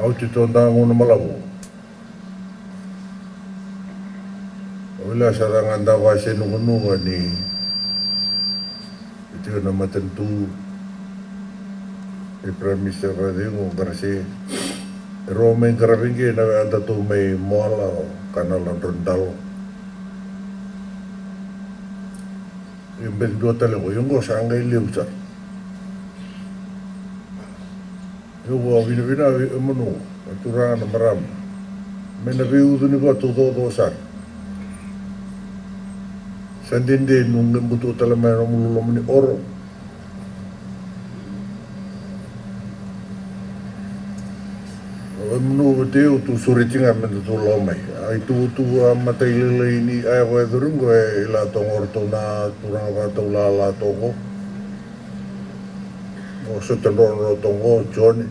oti toda na gauna balavu. Au kila sa da ga da vasenuganuga ni tiko na matanitu, e Prime Minister vakacegu, o Qarase, e rau mai qaravi qai na wekadatou mai Moala, o Kanala Drodalo. E beci dua tale qo, ia qo sa qai levu sara. Au vakavinavinaka vei kemuni na turaga, na marama, mai na veiucuni vakataucoko sara. Sa dede niu qai butu tale mai na nomu loloma ni oro. Au, kemuni vata, au tu sureti ga me datou lako mai. A ituvatuva, a matailalai ni a vakayacori qo, e Latogo, o ratou na turaga vakataulala toka. O Sotadrodro toka, o Jone.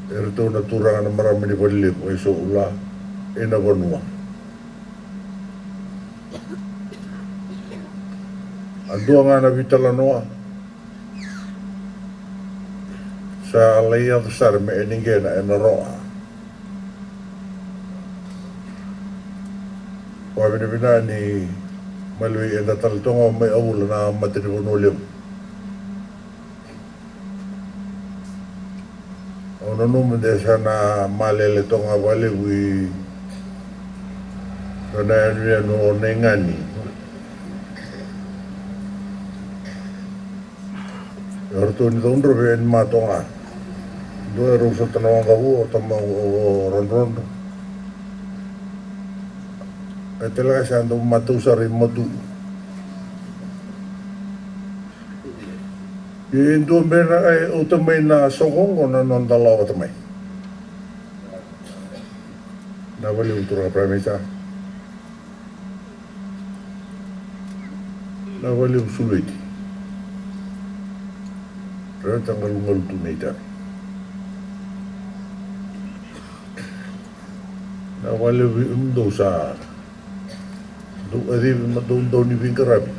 E ratou na turaga, na marama ni Valelevu, e Soula, e Navanua. A dua ga na vitalanoa sa lai yaco sara me ena qena ena roa. Vakavinavinaka ni maliwai eda tale toga mai Avula na matanivanua levu. Au nanuma de sa na malele toga vakalevu i na yanuyanu o Naigani. E ratou ni caudrove e ni matoga. Dua e rau sota na waqavu o tamaqu o Rodrodro. E tale ga sa dau matau sara i matu. E dua bera e uta mai na soqo oqo na noda lawata mai. Na valevu turaga Prime Minister. Na valevu Sulueti. Reta galugalu tu na itavi. Na valevu i mudou sa dou kacivi ma dou dau ni veiqaravi.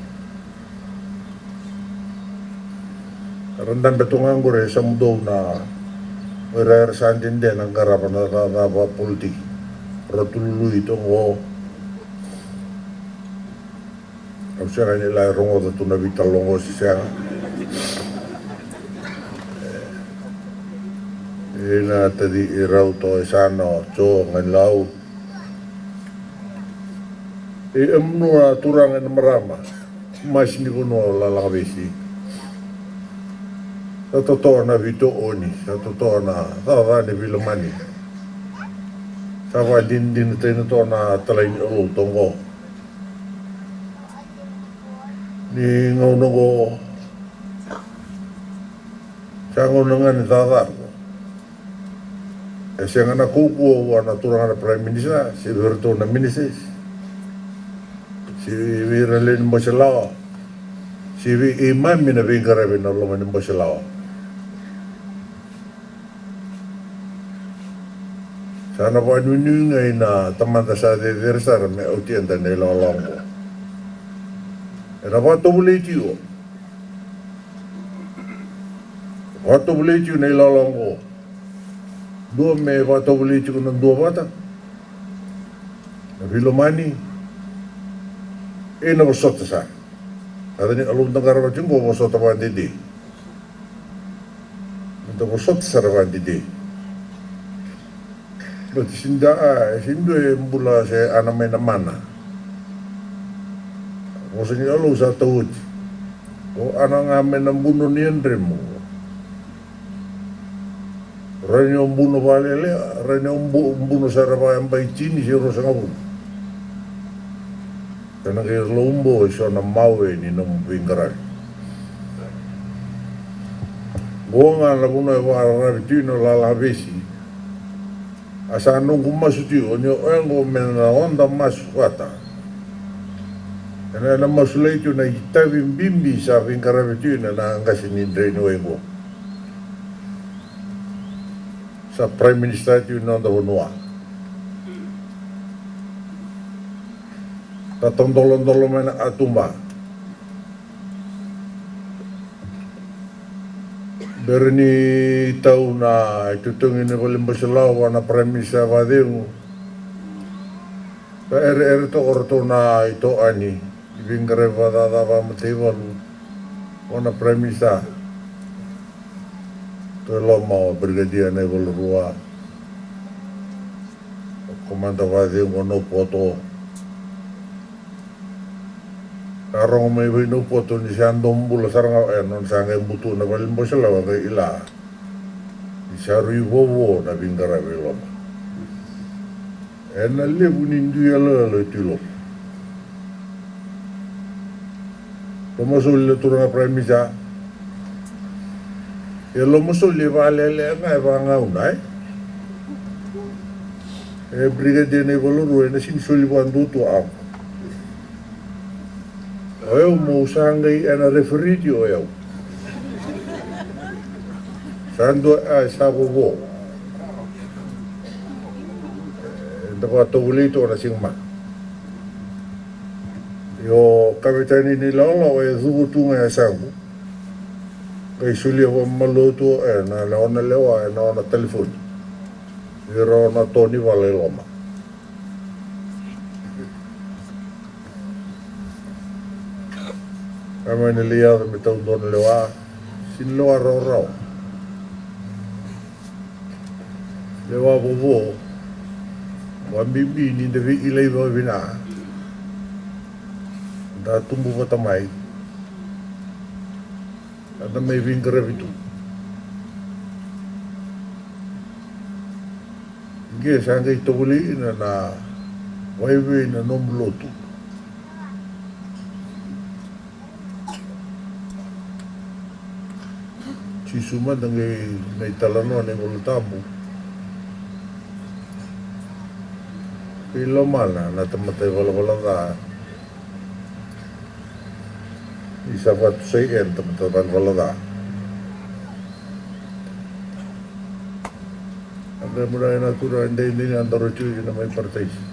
Ra dabe toga oqori e sa mudou na o ira era sa dede na qarava na cakacaka vakapolitiki. Ra tu lului toqo. Au sega ni lai rogoca tu na veitalanoa se sega. E na taci e rau to e sa na o Jo Ganilau. E emunu a turaga e na marama. Masi ni vanua o Lalagavesi. Sa totoa na veitooni, sa totoa na cakacaka ni veilomani. Sa vakadinadinataina toka na talai ni Alou toqo. Ni gauna oqo sa gauna ga ni cakacaka. E sega na kaukauwa vua na turaga na Prime Minister se vei iratou na ministers se vei ira lewe ni bose lawa se vei keimami na veiqaravi na loma ni bose lawa. Sa na vakanuinui ga i na Tamada sa cecere sara me oti eda na ilawalawa oqo. Ena vakatovolei tiko. Vakatovolei tiko na ilawalawa oqo. Dua me vakatovolei tiko na dua vata. Na veilomani. E na vosota sara. A cani Alou da qarava tiko oqo vosota vakadede. Da vosota sara vakadede. Baleta sega ni dua e bula se ana mai na mana. Vosa ni Alou sa tau oti. O ana ga mai na buno ni yadremu. Rai ni o buno vakalele, rai ni o buno sara vakayabai tini se ruasagavulu. Ena qai laubo e so na mawe ni nomu veiqaravi. Qo ga na vanua e vakararavi tu ina Lalagavesi. A sa noqu masu tu o ni o oya qo me na oda masu vata. Ena ena masulai tu na itavi bibi sa veiqaravi tu ina na qase ni dre ni wai qo. Sa Prime Minister tu ina noda vanua. Tatadolodolo mai na katuba. Bera ni tau na itotogi ni vale ni bose lawa vua na Prime Minister vakacegu. Sa ereere toka o ratou na itoani ni veiqaravi vakacaca vakamataivalu vua na Prime Minister. Tou e loma o Brigadier Naivalurua. O komada vakacegu o Naupoto. Sa rogo mai vei Naupoto ni sa dau bula sara ga o ya nona sa qai butu na vale ni bose lawa qai ila ni sa rui vovo na veiqaravi e loma. Ena levu ni dui yaloyalo e tu i loma. Lomasoli na turaga Prime Minister. E lomasoli e vakalele ga e vagauna e. E Brigadier Naivalurua ena sini soli vakadua tu a. O yau mo sa qai ena referee ti o yau. Sa dua a sa vovo. Eda vakatovolei toka na siga ma. Io, kavetani ni lawalawa e cuva tu ga e yasaqu. Qai solia vakamalua tu ena nona lewa ena nona talifoni vei ira nona to ni vala i loma. Ka mai na lai yaco me tau dua na lewa, sega ni lewa rawarawa. Lewa vovo, vakabibi ni da veilailai vakavinaka, da tubu vata mai, da mai veiqaravi tu. Qai sa qai tovolei ina na vakaivei na nomu lotu. Jisu mada qai mai talanoa na iVola Tabu. Qai lomana na tamata ivalavala ca. Ni sa vakatusai ena tamata ivalavala ca. A qai mura ena tura e daidai ni a daru tiko kina mai Parataisi.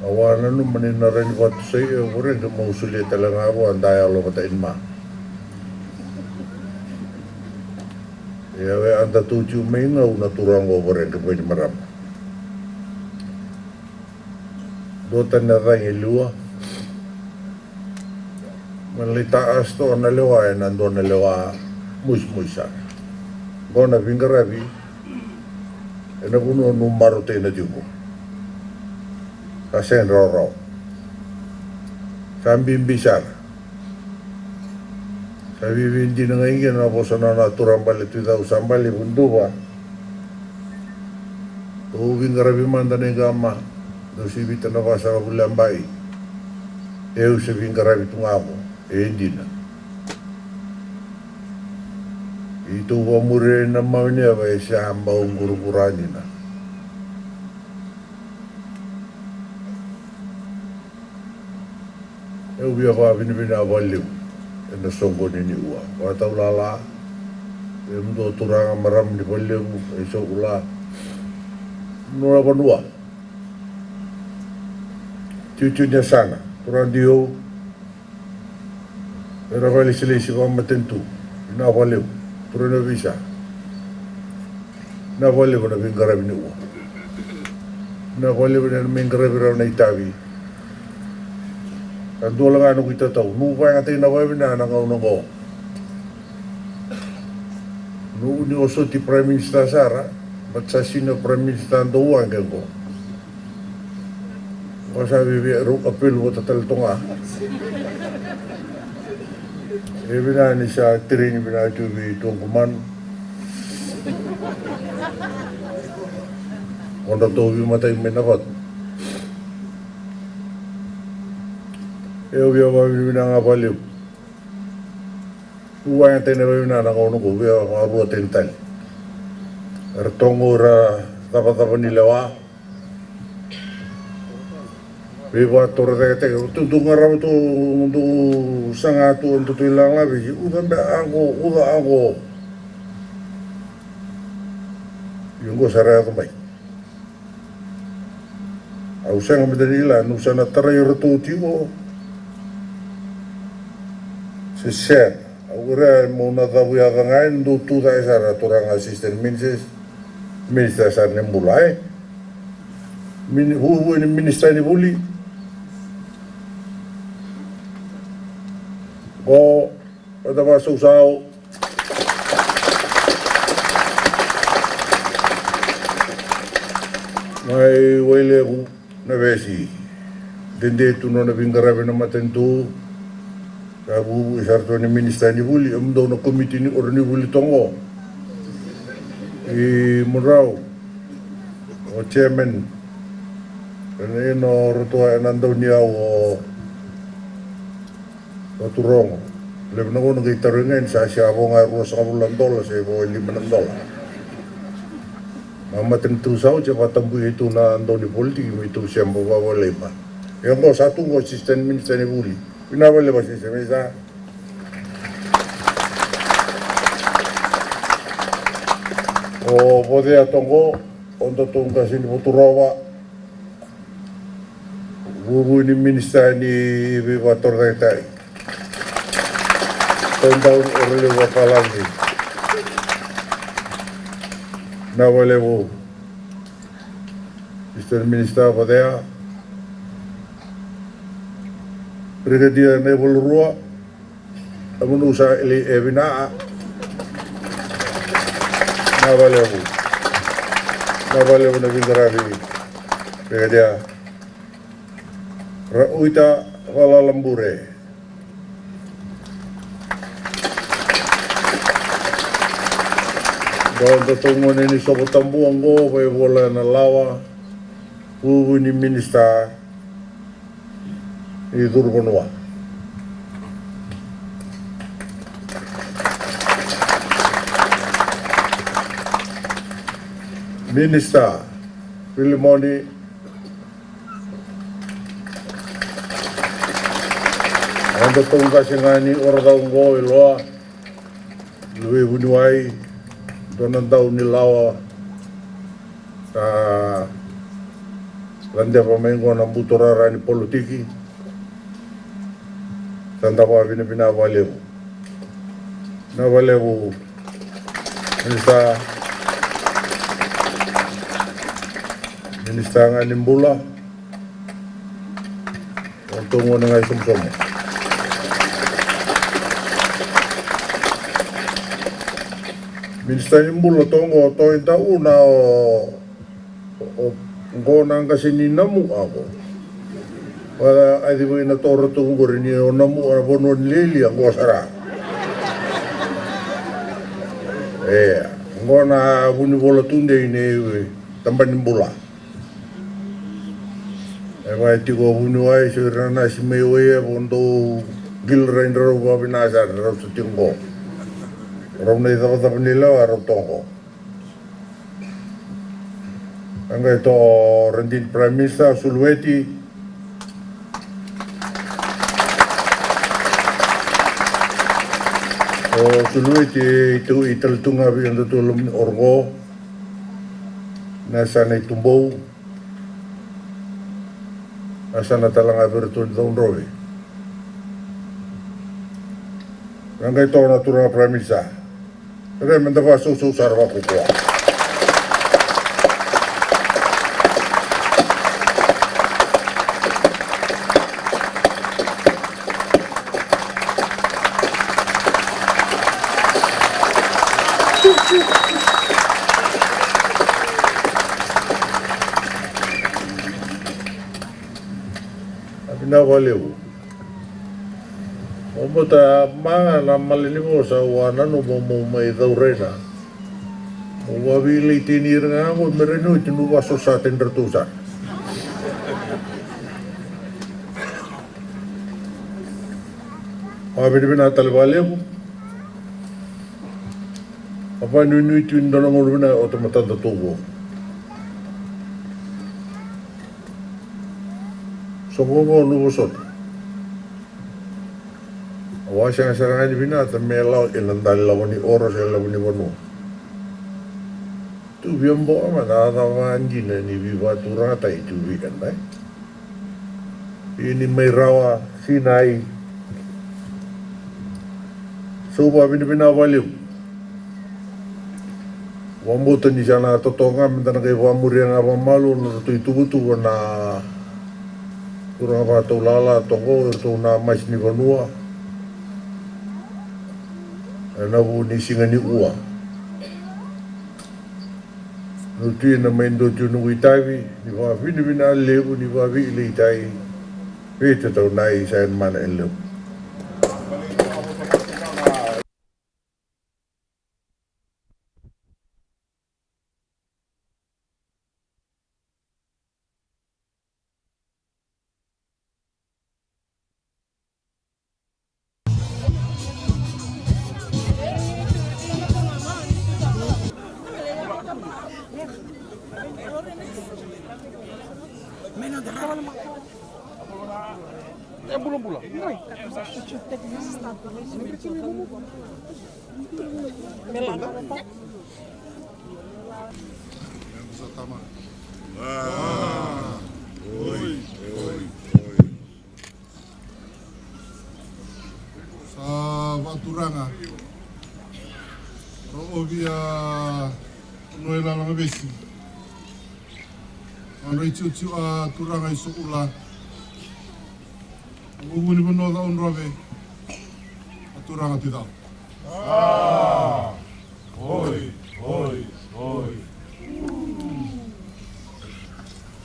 Au a nanuma ni na rawa ni vakatusai au, au vakarogo meu solia tale ga vua, da yalo vata i ma. Ia, au a datou tiko mai Gau na turaga, au vakarogo mai ni marama. Dua tani na cagi e liwa. Me lai taqasa toka na lewa ena dua na lewa mosimosi sara. Qo na veiqaravi ena vanua nomu marautaka na tiko. Sa sega ni rawarawa. Sa bibi sara. Sa viaviadina ga i ke na vosa na nona turaga bale Tui Cau, sa bale Vuduva. Dou veiqaravi mada na iqama, dou sa vita na vasagavulu na yabaki. Au sa veiqaravi tu ga qo, e dina. Keitou vakamuria na mauniyava e sa bau quraqura dina. Au via vakavinavinaka vakalevu ena soqoni ni ua vakataulala. E mudou turaga, marama ni Valelevu, e Sokula, nona vanua. Tiutiu ni yasana, turaga Diou, era vakailesilesi vakamatanitu. Vinaka vakalevu, turaga ni ovisa. Vinaka vakalevu na veiqaravi ni ua. Vinaka vakalevu na mai qaravi rawa na itavi. Ka dua wale ga noqu itatau, noqu vakayagataki na vakavinaka na gauna oqo. Noqu ni osoti Prime Minister sara, but sa senior Prime Minister dou a qai oqo. Oqo sa via rau apelu vata tale toka ga. E vinaka ni sa tereni vinaka tu vei tuaqu manu. Odratou veimataqali mai na vatu. E au via vakavinavinaka vakalevu. Au vakayagataki na vakavinaka na gauna oqo, au via vakarua tani tale. Eratou oqo era cavacava ni lewa. Veivakatorocaketaki, ratou dau qarava tu, dau saga tu, dau tu i lagalaga vei, uca beka qo, uca qo. Ia oqo sa ra yaco mai. Au sega mada ni kila, niu sa na tarai iratou tiko se sega. Au kerea meu na cavuyaca ga, e dau tu cake sara, turaga assistant ministers, minister sara ni bula, e. Mini-, vuvu ni minister ni vuli. Qo, vata vakasausau. Mai Wailevu na vesi. Dede tu nona veiqaravi na matanitu. Sa vuvu sara tu ni minister ni vuli, e mudou na komiti ni koronivuli toqo. I mudrau, o chairman, ena ino ratou ena dau ni au o Vaturogo. Levu na gauna qai tarogi ga ni sa sia vo ga e ruasagavulu na dola se vo e lima na dola. Na matanitu sa oti e vakatabui tu na dau ni politiki me tou sema vakalailai ma. Ia oqo sa tu oqo assistant minister ni vuli. Vinaka vakalevu assistant minister. O Vocea toqo, o datou qase ni Vaturova. Vuvu ni Minisita ni Veivakatorocaketaki, Taudaunikoroi Vakalalai. Vinaka vakalevu. Mister Minister Vacea, Brigadier Naivalurua, Amunusa Eli Evinaa. Vinaka vakalevu. Vinaka vakalevu na veiqaravi. Brigadier Rauita Valalabure. Dua na taugone ni soqo tabu oqo, vaivola ena lawa, vuvu ni Minisita ni Curu Vanua. Minisita Filimoni, eda tau qase ga ni ora cau oqo i Loa, luvei vuniwai, dua na dau ni lawa sa ladeva mai oqo na buturara ni politiki. Sa da vakavinavinaka vakalevu. Vinaka vakalevu Minisita, Minisita ga ni bula. O tou gone ga i Somosomo. Minisita ni bula, toqo, toqo i dau na o, o, oqo na qase ni namu ako. Vaka a civai na toro tu oqori ni o namu a vanua ni lialia oqo sara. E, oqo na vunivola tudei ni taba ni bula. E vaka tiko vuniwai, so ira na nasi mai wai e vo dou qil rai drau vavina sara drau sa tiko qo. Rau na icavacava ni lewa rau toqo. A qai to radini Prime Minister, Sulueti. O Sulueti e i tu, i tale tu ga vei eda tu lomani orogo. Na sa na i tubou. A sa na tala ga vei iratou ni caudrovi. Na qai toka na turaga Prime Minister. Re me da vakasausau sara vakaukaua. A vinaka vakalevu. Au bauta maga na mala ni vosa au a nanuma mo mai cauraina. Mo vaveilaitini ira ga qo me rawa ni oti niu vakasosataki iratou sara. Vakavinavinaka tale vakalevu. Vakanuinui tu ni dua na gauna vinaka o tamatada tu qo. Soqo qo niu vosota. Au a sega sara ga ni vinakata me lawa ena dali lavo ni oro se lavo ni vanua. Tu via boka mada a cava dina ni veivakaturagataki tu vei keda. Ia ni mai rawa sinai. Sa vakavinavinaka vakalevu. Vakabauta ni sa na totoka ga meda na qai vakamuria ga vakamalua na ratou ituvatuva na turaga vakataulala toka o iratou na masi ni vanua. Ena vu ni siga ni ua. Nutu ina mai dua tu noqu itavi ni vakavinavinaka levu ni vakaveilaitaki vei tatau na i sa ena mana e levu. Turaga, Ro'ovia, Noe Lalagavesi. Nodra itiotio a turaga i So'ula. A vuvu ni vanua Ca'audrove, a turaga Tui Ca'au. Oi, oi, oi.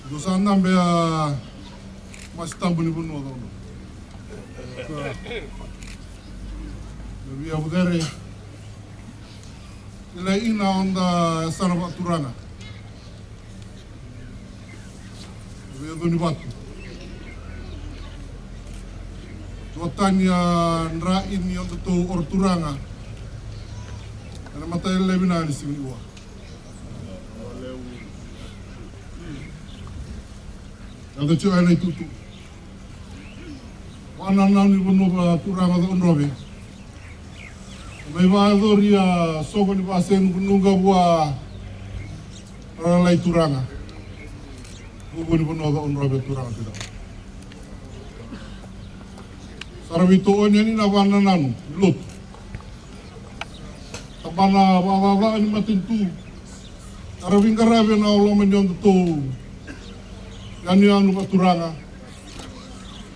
Dou sa dabe a masi tabu ni vanua Ca'audrove. Via vucere. Kilai ina oda yasana vakaturaga. Vei Cunivatu. Dua tani a dra ini odatou oro turaga. Ena mataka lailai vinaka ni siga ni ua. Yaco tiko ena itutu. Vakanananu ni vanua vakaturaga Ca'audrove. Mai vakayacori a soqo ni vakasenukunuqa vua na lalai turaga. Vuvu ni vanua Ca'audrove turaga Tui Ca'au. Sa ra veito'oni yani na vakanananu ni lotu. Tabana vakacaca ni matanitu. Sa ra veiqaravi ena loma ni odatou yanuyanu vakaturaga.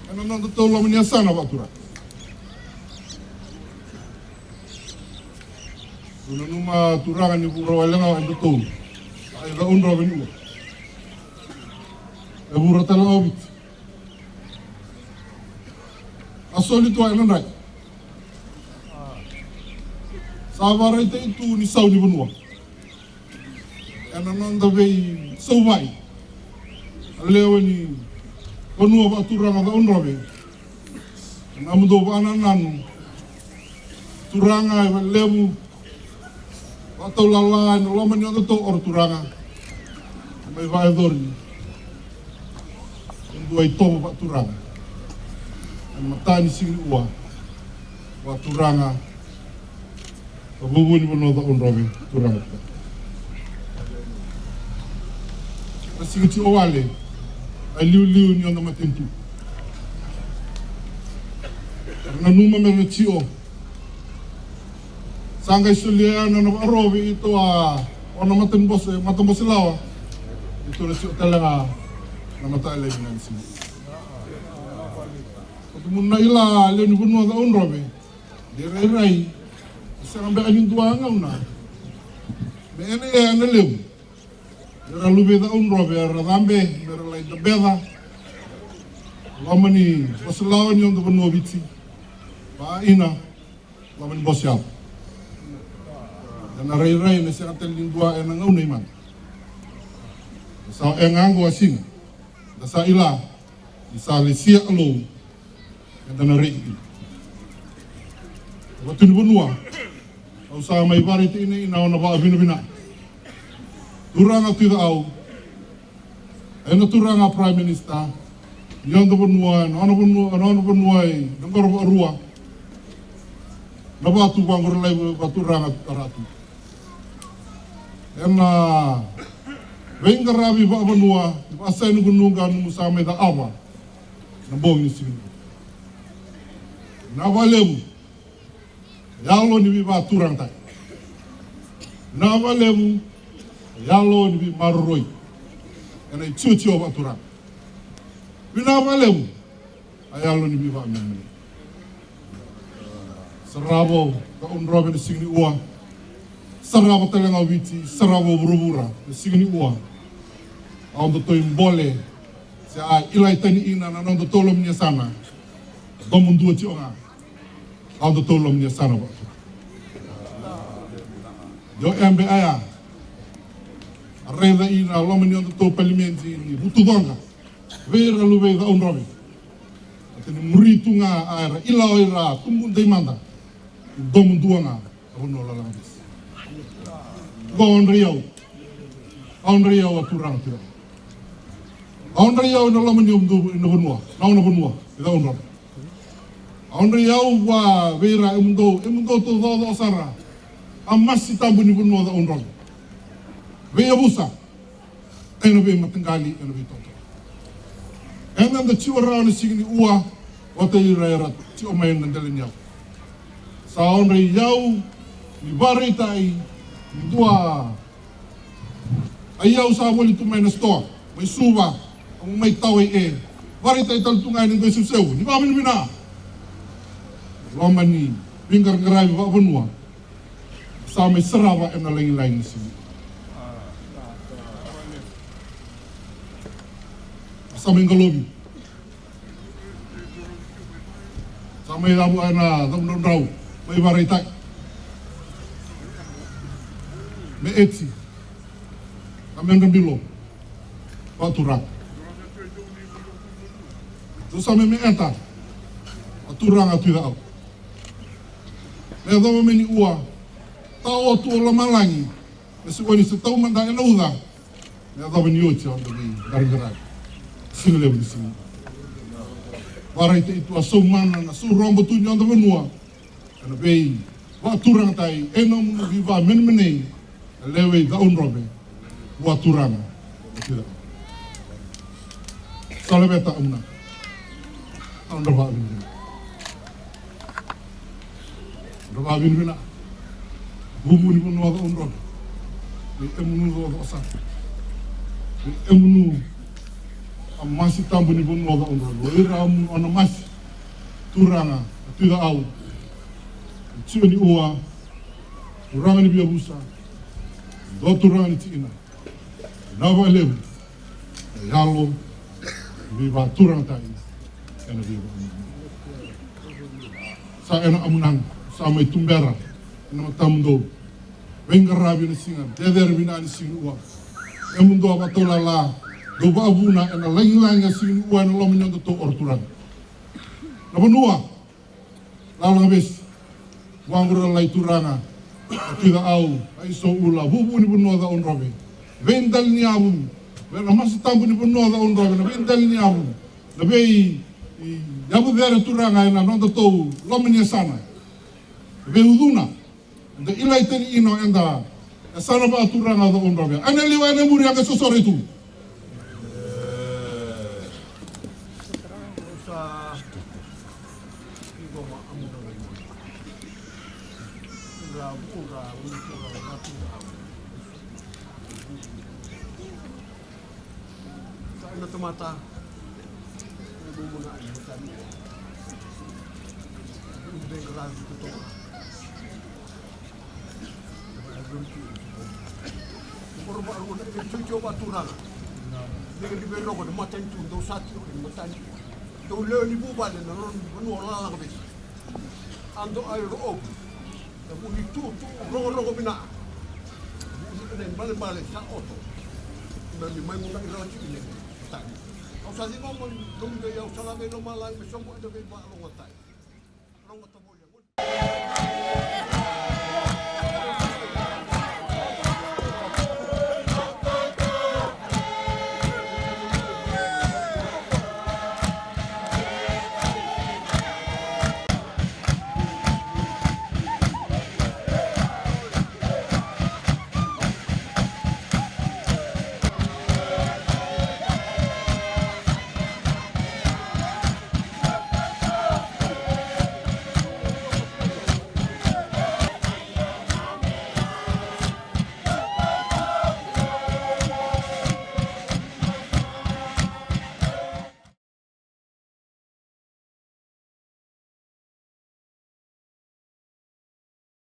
Ena nodatou loma ni yasana vakaturaga. Dou nanuma turaga ni vura wale ga o edatou. Ai Ca'audrove ni ua. E vura tale ga o Viti. A soli tu ena drai. Sa vakaraitaki tu ni sau ni vanua. Ena noda veisauvai. A lewe ni vanua vakaturaga Ca'audrove. Ena nomudou vakanananu. Turaga e vakalevu. Vakataulala ena loma ni odatou oro turaga. Mai vakayacori. E dua itovo vakaturaga. Ena mataka ni siga ni ua. Vakaturaga. Ka vuvu ni vanua Ca'audrove turaga. Na siga tiko wale. A liuliu ni oda matanitu. Nanuma me na tiko. Sa qai solia na na va'arove i tua o na matabose, matabose lawa. I tua na tiko tale ga na mata levi na nisi. Koto muna ila lewe ni vanua Ca'audrove. De rairai. Sega beka ni dua gauna. Me ena ia na levu. Era luve i Ca'audrove era cabe, me ra lai dabeca. Loma ni bose lawa ni oda vanua Viti. Va'aina. Loma ni bose yalo. Ena rairai na sega tale ni dua ena gauna i mada. Sa e gago a siga. Da sa ila. Ni sa lesia alou. Eda na rei ina. Vatu ni vanua. Au sa mai varaitaina ina o na va'avinavina. Turaga Tui Ca'au. Ena turaga Prime Minister. Ni oda vanua, na ona vanua, na ona vanua i na qoro va'arua. Na vatu vaqoro lai vaturaga taratu. Ena veiqaravi va'avanua, ni va'asai nukunuka, numu sa mai ca'ava. Na bogi ni siga. Na va'alevu. Yalo ni veiva'aturagataki. Na va'alevu. Yalo ni veimaroroi. Ena itiotio va'aturaga. Vina va'alevu. A yalo ni veiva'ameme'e. Sarava Ca'audrove na siga ni ua. Sarava tale ga o Viti, sarava vuravura na siga ni ua. A odatou ibole. Se a ilai tani ina na nodatou loma ni yasana. Domo dua tio ga. A odatou loma ni yasana va'atou. Io ebe aya. A raica ina loma ni odatou palimedi ni vutucoqa. Vei ira luve i Ca'audrove. Ata ni muri tu ga a era ila o ira tubu dei mada. Domo dua ga. A vanua lalaga bisi. Ko odra i au. A odra i au a turaga turaga. A odra i au ena loma ni omudu ena vanua. Na ona vanua. I Ca'audrove. A odra i au vua vei ira emudou, emudou tou coco'o sara. A masi tabu ni vanua Ca'audrove. Veiyavusa. Ena veimataqali, ena veitoto. Ena da tio rawa na siga ni ua, vata ira era tio mai na dela ni yavu. Sa odra iyau ni vakaraitaki ni dua a iyau sa voli tu mai na sitoa mai Suva, a mai tawa i e. Vakaraitaki tale tu ga ena dua isevusevu ni vakavinavinaka. Loma ni veiqaraqaravi vakavanua sa mai sarava ena lagilagi ni siga. Sa mai qalovi. Sa mai yavu ena cavudraudrau mai vakaraitaki me eti na medra bilo vakaturaga. Dou sa mai me eta a turaga Tui Cakau. Me yacova me ni ua tao tu o lomalagi. Me sega ni se tau mada ena uca. Me yacova ni oti a noda veiqaraqaravi. Siga levu ni siga. Vakaraitaki tu a saumana na sauraba tu ni noda vanua ena veivakaturagataki ena nomuni veivakamenemenei na lewe i Cakaudrove. Vua turaga. Sa laveta amuna. Sa nodra vakavinavinaka. Nodra vakavinavinaka. Vuvu ni vanua Cakaudrove. Vei emunu Cakaudrove sa. Vei emunu a masi tabu ni vanua Cakaudrove. O ira amunu a na masi. Turaga, a Tui Cakau. Tio ni ua. Turaga ni veiyavusa. Dua turaga ni tikina. Na vakalevu na yalo ni veivakaturagataki ena veivakaturaga. Sa ena amunaga sa mai tubera ena matamudou veiqaravi ena siga cecere vinaka ni siga ni ua. Emudou a vakataulala dou vakavuna ena lagilagi a siga ni ua ena loma ni nodatou oro turaga. Na vanua Lalagavesi. Vua qori lalai turaga a Tui Cakau, a Isoula, vuvu ni vanua Cakaudrove. Veidali ni yavu, vei na masi tabu ni vanua Cakaudrove, na veidali ni yavu. Na vei i yavu cere turaga ena nodatou loma ni yasana. Veiucuna. Eda ilai tani ino eda e sa na vakaturaga Cakaudrove. Ena liu ena muri a qai sosore tu. Sa na tamata. Ena bubuna ni matani. Ena bubuna ni matani. Koro vakarua na ena tio tio vakaturaga. Lega ni veiroko na matanitu dou sa tiko ena matanitu. Dou lewe ni vuvale na nona vanua o Lalagavesi. A dou ai ro'ovu. Na vu ni tutu rogorogo vinaka. Vu ni ena ibalebale sa oto. Na ni mai guna i rawa tiko i nene. Tani. Au sa ciqoma nomu vei au sa lave i lomalagi me sobu ena veivalogataki. Rogoca vou.